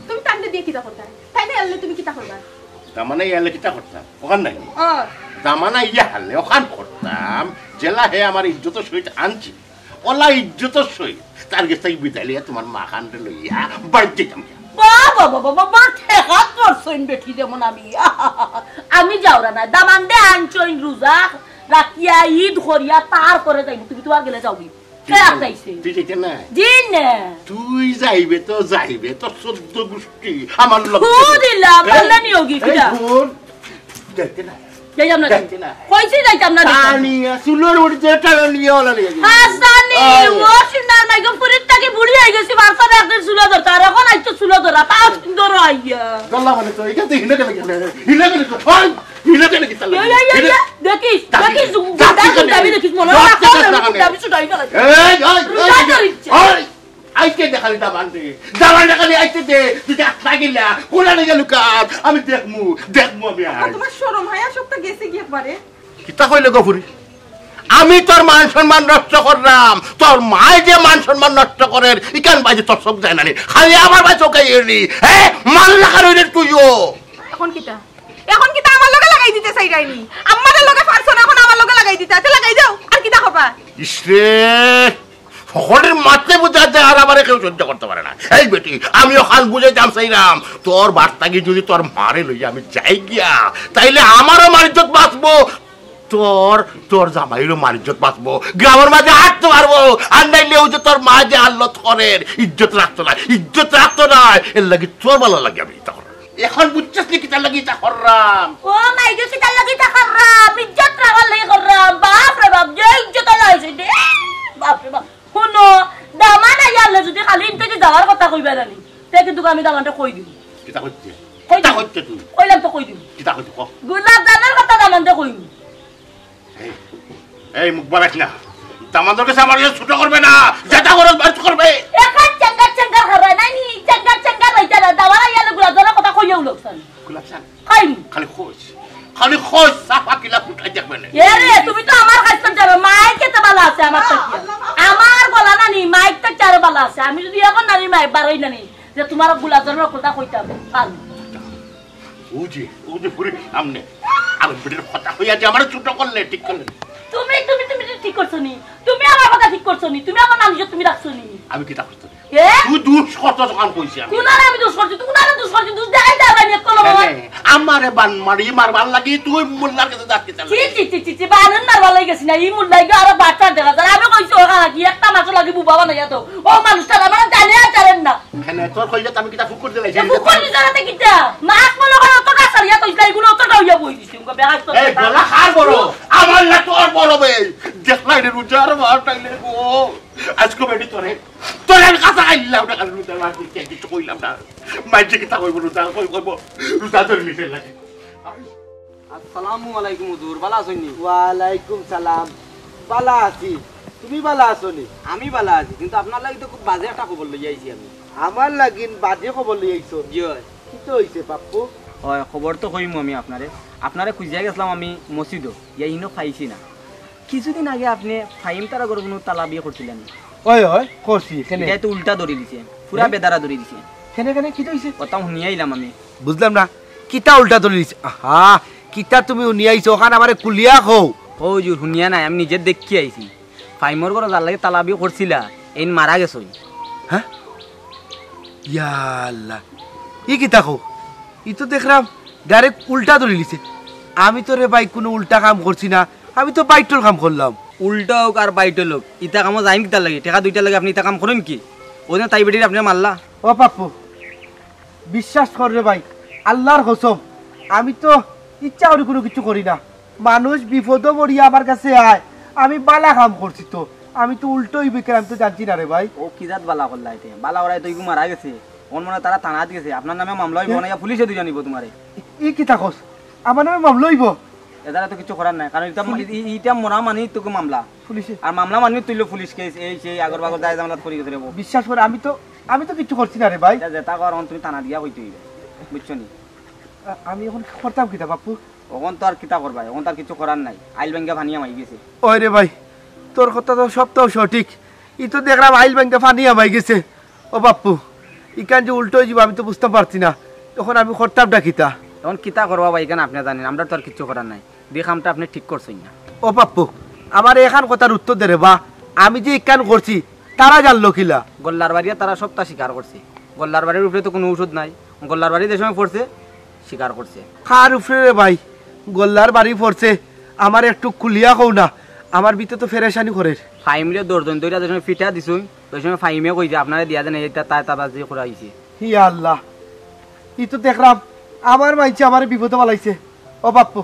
তুমি তানরে দিয়া কিতা করতায়? তাইন আনলে তুমি কিতা করবা? দামান আইলে কিতা করতাম? অখান নাই। ও। দামান আইয়া হারলে অখান করতাম, যেলা হে আমার ইজ্জতর সহিত আনছে। অলা ইজ্জতর সহিত তার গেছ থাকি বিদায় লইয়া তোমার মাখানরে লইয়া বাড়িত যাইতাম। বাবা, বাবা, বাবা, ঠেকাত পড়ছইন বেটি যেমন আমি। আমি যাওরা না, দামান্দে আনছইন রোজা রাখিয়া, ঈদ করিয়া, তার পরে যাইমু। তুমি তোমার গেলে যাওগি। কে আটকাইছে? তুই যাইতে না? জি না। তুই যাইবে তো যাইবে, তোর চোদ্দ গোষ্ঠী আমার লগে। হু দিলা, এই, পাল্লা নিয়োগি, এই, কিরা? হুন, যাইতে না। যাইতাম না। যাইতে না। কইছি যাইতাম না, যাইতাম না। টানিয়া, চুলর উঠে টানিয়া ওলা নিয়ে যাবি। হাসানি, এই। ও সোনার মাইগো, ফুরির থাকি বুড়ি অই গেছি, বারবার একদিন চুলো ধরতা, আর অখন আইছো চুলো ধরা, তাও সুন্দর আইয়া। ধরলা মানে তো, এখান থেকে হিলে গেলে, হিলে গেলে তো, ওই, হিলে গেলে কি তাহলে? এই, এই, এই, হিলে- এই, দেখিস, দাবি, দেখিস, দাবি, দাবি, দাবি, দাবি দেখিস, মনে হয় দাবি, না, দাবি, দাবি, দাবি, দাবি, দাবি, দাবি, এই, এই, এই, রোজা এই, ধরিচ্ছে। এই, আইতে দেখালি দামানরে, দামান দেখালি আইতে দে, তুই দেখ না গেলা, কোলা নিয়ে গেল কার, আমি দেখমু, দেখমু আমি আর। তোমার শরম হায়া সবটা গেছে কি একবারে? কিতা কইলে গো ফুরি? আমি তোর মান সম্মান নষ্ট করলাম, তোর মায় যে মান সম্মান নষ্ট করের, ইখান বাজে তোর চোখ যায় না নি? খালি আমার বাজে চোখ আইয়ে নি, হ্যাঁ? মাল লাগার হইলে তুইও। এখন কিতা? এখন কিতা আমার লগে লাগাই দিতে চাইরায়নি? আমারে লগে পারছো না, এখন আমার লগে লাগাই দিতা। তে লাগাই দাও, আর কিতা করবা? ইসরে, হকলর মাতে বুঝা যায় আর আমারে কেউ সহ্য করতে পারে না। এই বেটি, আমি অখান বুঝাইতাম চাইরাম, তোর বাড়ি থাকি যদি তোর মারে লইয়া আমি যাই গিয়া, তাইলে আমারও মান ইজ্জত বাঁচবো, তোর, তোর জামাইরও মান ইজ্জত বাঁচবো, গ্রামর মাঝে হাঁটতে পারবো। আর নাইলে ওই যে তোর মা যে আল্লত করের, ইজ্জত রাখতো না, ইজ্জত রাখতো না, এর লাগি তোর ভালা লাগে আমি ইতা করলাম। এখন বুঝছস নি কিতার লাগি ইতা করলাম? ও মাইগো, কিতার লাগি ইতা করলাম? ইজ্জত রাখার লাগি করলাম। বাপ রে বাপ, যে ইজ্জত আলা অইছে রে। বাপ রে বাপ। হুনো, দামান আইয়া হারলে যদি খালি ইন থাকি যাওয়ার কথা কইবা জানি, তে কিন্তু আমি দামানরে কই দিমু। কিতা কইতে? কই কিতা দিমু। কইতে তুই? কইলাম তো কই দিমু। কিতা কইতে ক? গোলাপ জামর কথা দামানরে কইমু। এই, এই মুখ বাড়াইস না। দামান্দর গেছে আমার ইজ্জত ছোট করবে না। যেটা করস, বাড়িত করবে। এখন চেঙ্গার চেঙ্গার হারায় নাই নি, চেঙ্গার চেঙ্গার হইতে না। দামান আইয়া হারলে গোলাপ জামর কথা কইয়াউ লোকসান। গোলাপ জাম? খাইনি। খালি খোঁজ। খালি খোঁজ, সাফা কিলা ফুটাই দেখবে না। এ রে, তুমি তো আমার কাছ থেকে যাবে। মাইক এতে বালা আছে আমার থাকি। আমার গলা না নি, মাইক থাকি আরো বালা আছে। আমি যদি এখন না নি, মাইক বাড়াই না নি, যে তোমার গোলাপ জামর কথা কইতাম, পারো। ও যে, ও যে বুড়ি, আমনে। আমি বুড়ির কথা কইয়া যে আমার ছোট করলে, ঠিক করলে। তুমি, তুমি, তুমি ঠিক করছো নি। তুমি আমার কথা ঠিক করছো নি। তুমি আমার মানুষ তুমি রাখছো নি। আমি কিতা করছি? এ? তুই দুষ করছস যখন কইছি আমি। কোনারে আমি দুষ করছি? তুই কোনারে দুষ করছি? দুষ দেখাই দেয় ভাই, নিয়ে কোনো কেনে? আমারে বান মারি মারবার লাগি তুই মোল্লার গেছে যাস কিতা ছি, লাগি? ছি, ছি, ছি, ছি, বানন মারবার লাগি গেছি না, ই মোল্লাই গো আরো বাচ্চা দেখা যায়। আমি কইছি, ও কাকা, কি একটা মাসও লাগি বুবা বানাইয়া তো। ও মানুষটা আমার জানে আর জানেন না। কেনে তোর কইলে তো আমি কিতা ফুক করে দিলাই, এ ফুক করে দিতে না, তে কিতা? মাছ মনে হয় অতটা সারিয়া তো ইসলাই গুলো অতটা হইয়া বই দিছি, উনকে বেহাস তো এই বেটা। গলা কার বড়? আমার না তোর বড় বে। দেখলাই রে রোজার মাস আইলে গো। আজকে বেটি তোরে, তোরে আমি কথা খাইলাম না, কারণ রোজা মাস দিকে কিছু কইলাম না। মাইজে কিতা কইব রোজা, কই কইব রোজা তোর মিশে লাগে। আসসালামু আলাইকুম হুজুর, ভালা আছইন নি? ওয়ালাইকুম সালাম, ভালা আছি, তুমি ভালা আছো নি? আমি ভালা আছি, কিন্তু আপনার লাগি তো খুব বাজে একটা খবর লইয়া আইছি আমি। আমার লাগিন বাজে খবর লইয়া আইছো? জি অয়। কিতা অইছে পাপ্পু? অয়, খবর তো কইমু আমি আপনারে। আপনারে খুঁজিয়া গেছলাম আমি মসজিদো, ইয়া ইনো পাইছি না। কিছুদিন আগে আপনে ফাহিম তারা ঘরো কুনু তালা বিয়া করছিলা নি? অয়, অয়, করছি, কেনে? ইটায় তো উল্টা ধরি দিছে, পুরা হ্যাঁ? বেদারা ধরি দিছে। কেনে, কেনে, কিতা অইছে? কথা হুনিয়া আইলাম আমি। বুঝলাম না, কিতা উল্টা ধরি দিছে? আহা, কিতা তুমি হুনিয়া আইছো, অখান আমারে খুলিয়া কও। ও হুজুর, হুনিয়া নায়, আমি নিজে দেখিয়া আইছি। ফাহিমর ঘরো যার লাগি তালা বিয়া করছিলা, এইন মারা গেছইন। হ্যাঁ? ইয়া আল্লাহ, ই কিতা কও? ই তো দেখরাম direct উল্টা ধরি লিছে। আমি তো রে ভাই কুনু উল্টা কাম করছি না, আমি তো বাইটর কাম করলাম। উল্টা অউক আর বাইট অউক, ইতা কামো যাইন কিতার লাগি? টেকা দুইটার লাগি আপনে ইতা কাম করইন কি? অউ যে তাই বেটিরে আপনে মারলা। ও পাপ্পু, বিশ্বাস কর রে ভাই, আল্লার কসম, আমি তো ইচ্ছা করি কুনু কিচ্ছু করি না। মানুষ বিপদো পড়িয়া আমার কাছে আয়, আমি বালা কাম করছি তো, আমি তো উল্টা অইবো কেনে, আমি তো জানছি না রে ভাই। ও কি জাত বালা করলা ইতে? বালা করায় তো ইগু মারা গেছে, অখন মনে অয় তারা থানাত গেছে, আপনার নামে মামলা অইবো, হ্যাঁ? না ইয়া পুলিশে ধরিয়া নিবো তুমারে। ই কিতা কস? আমার নামে মামলা অইবো? এ দ্বারা তো কিচ্ছু করার নাই, কারণ ইটা, ই-, ই-, ইটা মরা মানি তো মামলা। পুলিশে। আর মামলা মানি তুইলো পুলিশ কেস, এই সেই আগর বাগর দায় জামালাত করি গেছে রে বউ। বিশ্বাস কর, আমি তো, আমি তো কিচ্ছু করছি না রে ভাই। এটা যেটা কর, অখন তুমি থানা দিয়া কইতে অইবে, বুঝছো নি? আ-, আমি অখন করতাম কিতা বাপ্পু? অখন তো আর কিতা করবায়, অখন তো আর কিচ্ছু করার নাই। আইল ভাঙ্গা পানি হামাই গেছে। ওই রে ভাই, তোর কথা তো সবটাউ সঠিক। ই তো দেখরাম আইল ভাঙ্গা পানি হামাই গেছে। ও বাপ্পু, ইখান যে উল্টা অইযিবো আমি তো বুঝতাম পারছি না। অখন আমি করতামটা কিতা? অখন কিতা করবা ভাই, ইখান আপনে জানইন, আমরার তো আর কিচ্ছু করার নাই। দি কামটা আপনে ঠিক করছইন না। ও বাপ্পু, আমারে এখান কথার উত্তর দে রে বা, আমি যে ইখান করছি, তারা জানলো কিলা? গোল্লার বাড়িয়ে তারা সবটা স্বীকার করছে। গোল্লার বাড়ির উপরে তো কুনু ঔষধ নাই। গোল্লার বাড়ি যে সময় পড়ছে, স্বীকার করছে। কার উপরে রে ভাই? গোল্লার বাড়ি পড়ছে, আমারে একটু খুলিয়া কও না, আমার ভিতরে তো ফেরেশানি করের। ফাইমরে দশজন ধরিয়া যে সময় ফিটা দিছইন, ওই সময় ফাইমে কইছে, "আপনারে দিয়া দেন, এইটা তাই তাবাজি করা অইছে।" ইয়া আল্লাহ, ই তো দেখরাম আমার মাইনষে আমারে বিপদো ফালাইছে। ও বাপ্পু,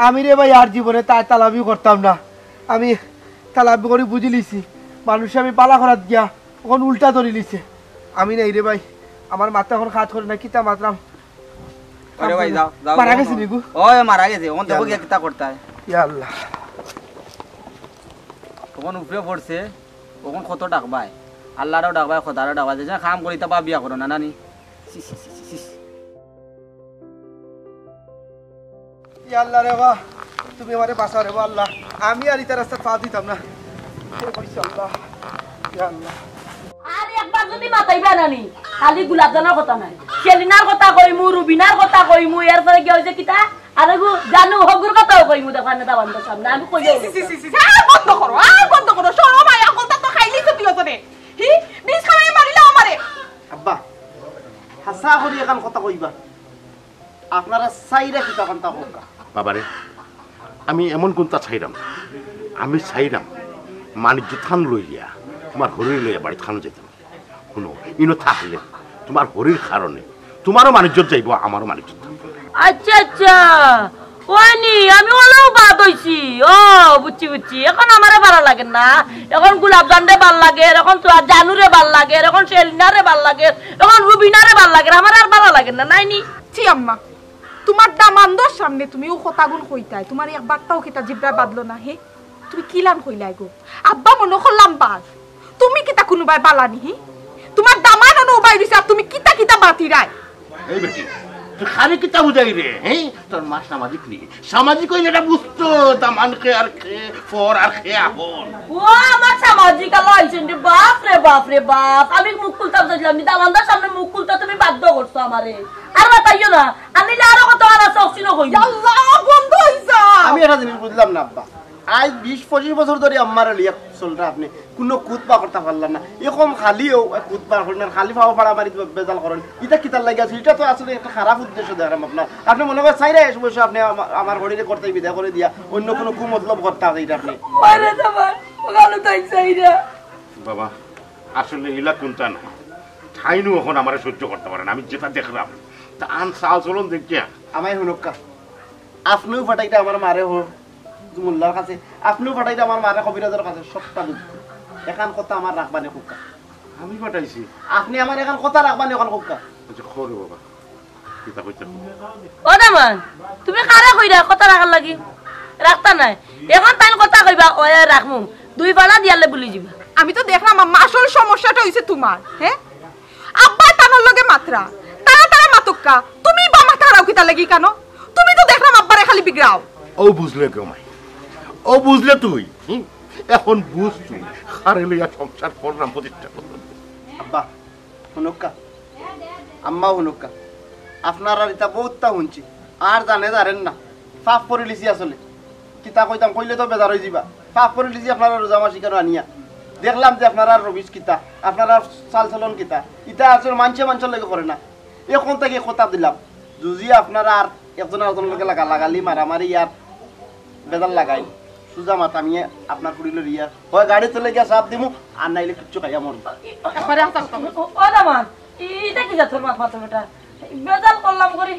আমি রে ভাই আর জীবনে তাই তালাবি করতাম না। আমি তালাবি করি বুঝিলিছি, মানুষে আমি বালা করাত গিয়া অখন উল্টা ধরিলিছে। আমি নাই রে ভাই, আমার মাথা অখন কাজ করে না, কিতা মাতরাম। ওরে ভাই, যাও, যাও, মারা যাও, গেছে যাও। নি গো? ওই মারা গেছে, অখন দেখো ইয়া গিয়া আল্লাহ। কিতা করতায়। ইয়া আল্লাহ। অখন উপরে পড়ছে, অখন কত ডাকবায়, আল্লারেও ডাকবায়, খোদারেও ডাকবায়, যে সময় কাম করি তা ভাবিয়া করো না, নানি? ছি, ছি, ছি, ছি, ছি। ইয়া আল্লাহ রে বা, তুমি আমারে বাঁচাও রে বা আল্লাহ, আমি আর ইতা রাস্তাত পা দিতাম না। হে কইছে আল্লাহ, ইয়া আল্লাহ। আর একবার যুদি মাতাইবা নানি, খালি গোলাপজানর কথা নায়, সেলিনার কথা কইমু, রুবিনার কথা কইমু, এরপরে গিয়া অইছে কিতা? আরে গো, জানু হগুর কথাও কইমু, দেখো না দাবানর সামনে, আমি কইও। ছি, ছি, ছি, ছি, ছি, আর বন্ধ করো, আর বন্ধ করো, শরম আয়া কথা তো খাইলি তো তুই ওজনে। হি, বিষ খাওয়াই মারিলাও আমারে। আব্বা, হাছা করি এখান কথা কইবা। আপনারা চাইরা কিতা কান্তা কউক্কা? বাবারে, আমি এমন কুন্তা চাইরাম না। আমি চাইরাম মানিজ্য থান লইয়া, তুমার হরির লইয়া বাড়িত খানো যাইতাম। হুনো, ইনো থাকলে তুমার হরির কারণে তুমারও মানিজ্য যাইবো, আমারও মানিজ্য থাকবো। আচ্ছা, আচ্ছা। ওয়ানি, আমি অলাউ বাদ অইছি। ও, বুঝছি, বুঝছি। এখন আমারে বালা লাগের না। এখন গোলাপজানরে বালা লাগের, এখন তো জানুরে বালা লাগের, এখন সেলিনারে বালা লাগের, এখন রুবিনারে বালা লাগের। আমারে আর বালা লাগের না, নাইনি? ছি আম্মা, তুমার দামান্দর সামনে তুমি অউ কথাগুন কইতায়, তুমার একবারটাও কিতা জিব্রায় বাধলো না, হে? তুমি কিলান কইলায় গো? আব্বা মনো করলাম বাদ। তুমি কিতা কুনুবায় বালা নি, হি? তুমার দামান্দ অনো উবাই রইছে, আর তুমি কিতা কিতা মাতিরায়? এই বেটি, তুই খালি কিতা বুঝাইরে, হে? তোর মা সামাজিক নি? সামাজিক অইলে ইটা বুঝতো, দামান্দ কে আর কে পর আর কে আপন। ও আমার সামাজিক আলা আইছইন রে, বাপ রে বাপ রে বাপ। আমি মুখ খুলতাম চাইছিলাম, আমি দামান্দর সামনে মুখ খুলতে তুমি বাধ্য করছো আমারে। আর মাতাইও না, আমি আরো কত আর আছে, অক্সিনো কই। আল্লাহ, বন্ধ অইছে। আমি একটা জিনিস বুঝলাম না আব্বা, আইজ বিশ পঁচিশ বছর ধরি আম্মারে লইয়া চলরা আপনে, কুনু খুত বার করতা পারলা না। এখন খালিও খুত বার করইন, খালি পাও ফাড়া মারি বেজাল করইন। ইটা কিতার লাগি আছে? ইটা তো আসলে একটা খারাপ উদ্দেশ্য দেখরাম আপনার। আপনে মনে করেন চাইরা এ সময় আপনে আমা-, আমার হরিরে করতে বিদায় করি দিয়া অইন্য কুনু কুমতলব করতা আছে ইটা আপনে। ওরে দামান, ওখানে তাই চাইরা। বাবা, আসলে ইলা কুন্তা না। ঠাইনু এখন আমারে সহ্য করতা পারে না। আমি যেটা দেখরাম, তা আন চাল চলন দেখিয়া। আমায় হুনউক্কা। আপনেও পাঠাইতা আমার মারে হ-, মোল্লার কাছে, আপনেও পাঠাইতা আমার মারে কবিরাজর কাছে, সবটা বুঝি। এখান কথা আমার রাখবা নে কউক্কা। আমি পাঠাইছি? আপনে আমার এখান কথা রাখবা নে অখন কউক্কা। আচ্ছা, কও রে বাবা, কিতা কইতে কও। ও দামান, তুমি কারে কইরা কথা রাখার লাগি? রাখতা নায়। এখন তাইন কথা কইবা, ওই রাখমু। দুই ফাড়া দিয়ালে ভুলি যিবা। আমি তো দেখরাম আম্মা, আসল সমস্যাটা অইছে তুমার, হে? আব্বায় তানর লগে মাতরা, তারা তারা মাতউক্কা, তুমি বা মাত হারাও কিতার লাগি কেনে? তুমি তো দেখরাম আব্বারে খালি বিগড়াও। ও বুঝলে গো মাই, ও বুঝলে তুই, হুম? এখন বুঝ তুই, কারে লইয়া সংসার করলাম, প্রতিষ্ঠা করলাম। আব্বা, হুনউক্কা, আম্মাও হুনউক্কা, আপনারার ইতা বউততা হুনছি, আর জানে জানেন না, ফাফ করিলিছি আসলে। কিতা কইতাম, কইলে তো বেজার অইযিবা। ফাফ করিলিছি আপনারার রোজা মাস ইকানো আনিয়া। দেখলাম যে আপনারার রবিশ কিতা, আপনারার চাল চলন কিতা। ইতা আসলে মানষে মানষর লগে করে না। এখন থাকি কথা দিলাম, যুদি আপনারা আর একজন আরকজনর লগে লাগা লাগালি, মারামারি আর বেজাল লাগাইন, সুজা মাত আমি আপনার ফুড়িরে লইয়া হয় গাড়ি তলে গিয়া চাপ দিমু, আর নাইলে কিচ্ছু খাইয়া মরমু। একবারে হাছা কথা কইছো। ও, ও দামান, ই-, ইটা কি জাতর মাত মাতো বেটা? বেজাল করলাম করি,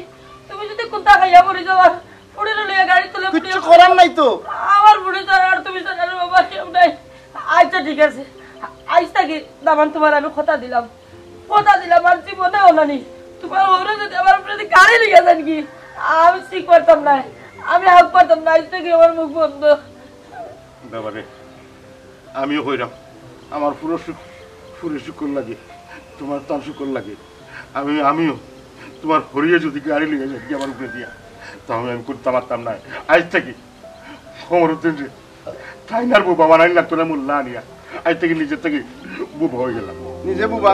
তুমি যুদি কুন্তা খাইয়া মরি যাও, আর ফুড়িরে লইয়া গাড়ি তলে কিচ্ছু করার নাই তো। আমার ফুড়ি ছাড়া আর তুমি ছাড়া আর বাবা কেউ নাই। আচ্ছা, ঠিক আছে, আইজ থাকি দামান তুমার আমি কথা দিলাম, কথা দিলাম, আর জীবনে অনানি। তুমার হউরে যুদি আমার উপরে গাড়ি লইয়া যাইন গি, আমি ঠিক পারতাম না, আমি হাক পারতাম না, আইজ থাকি আমার মুখ বন্ধ। বাবা রে, আমিও কইরাম, আমার পুরো সুখ, পুরো সুখর লাগি, তোমার তার সুখর লাগি, আমি আমিও তোমার হরিয়ে যদি গাড়ি লইয়া যাই আমার উপরে দিয়া, তাহলে আমি করতাম পারতাম না। আজ থেকে খবর দিন রে, তাই না বুবা বানাই লাগতো না মোল্লা আনিয়া, আজ থেকে নিজের থেকে বুবা হয়ে গেলাম। নিজে বুবা?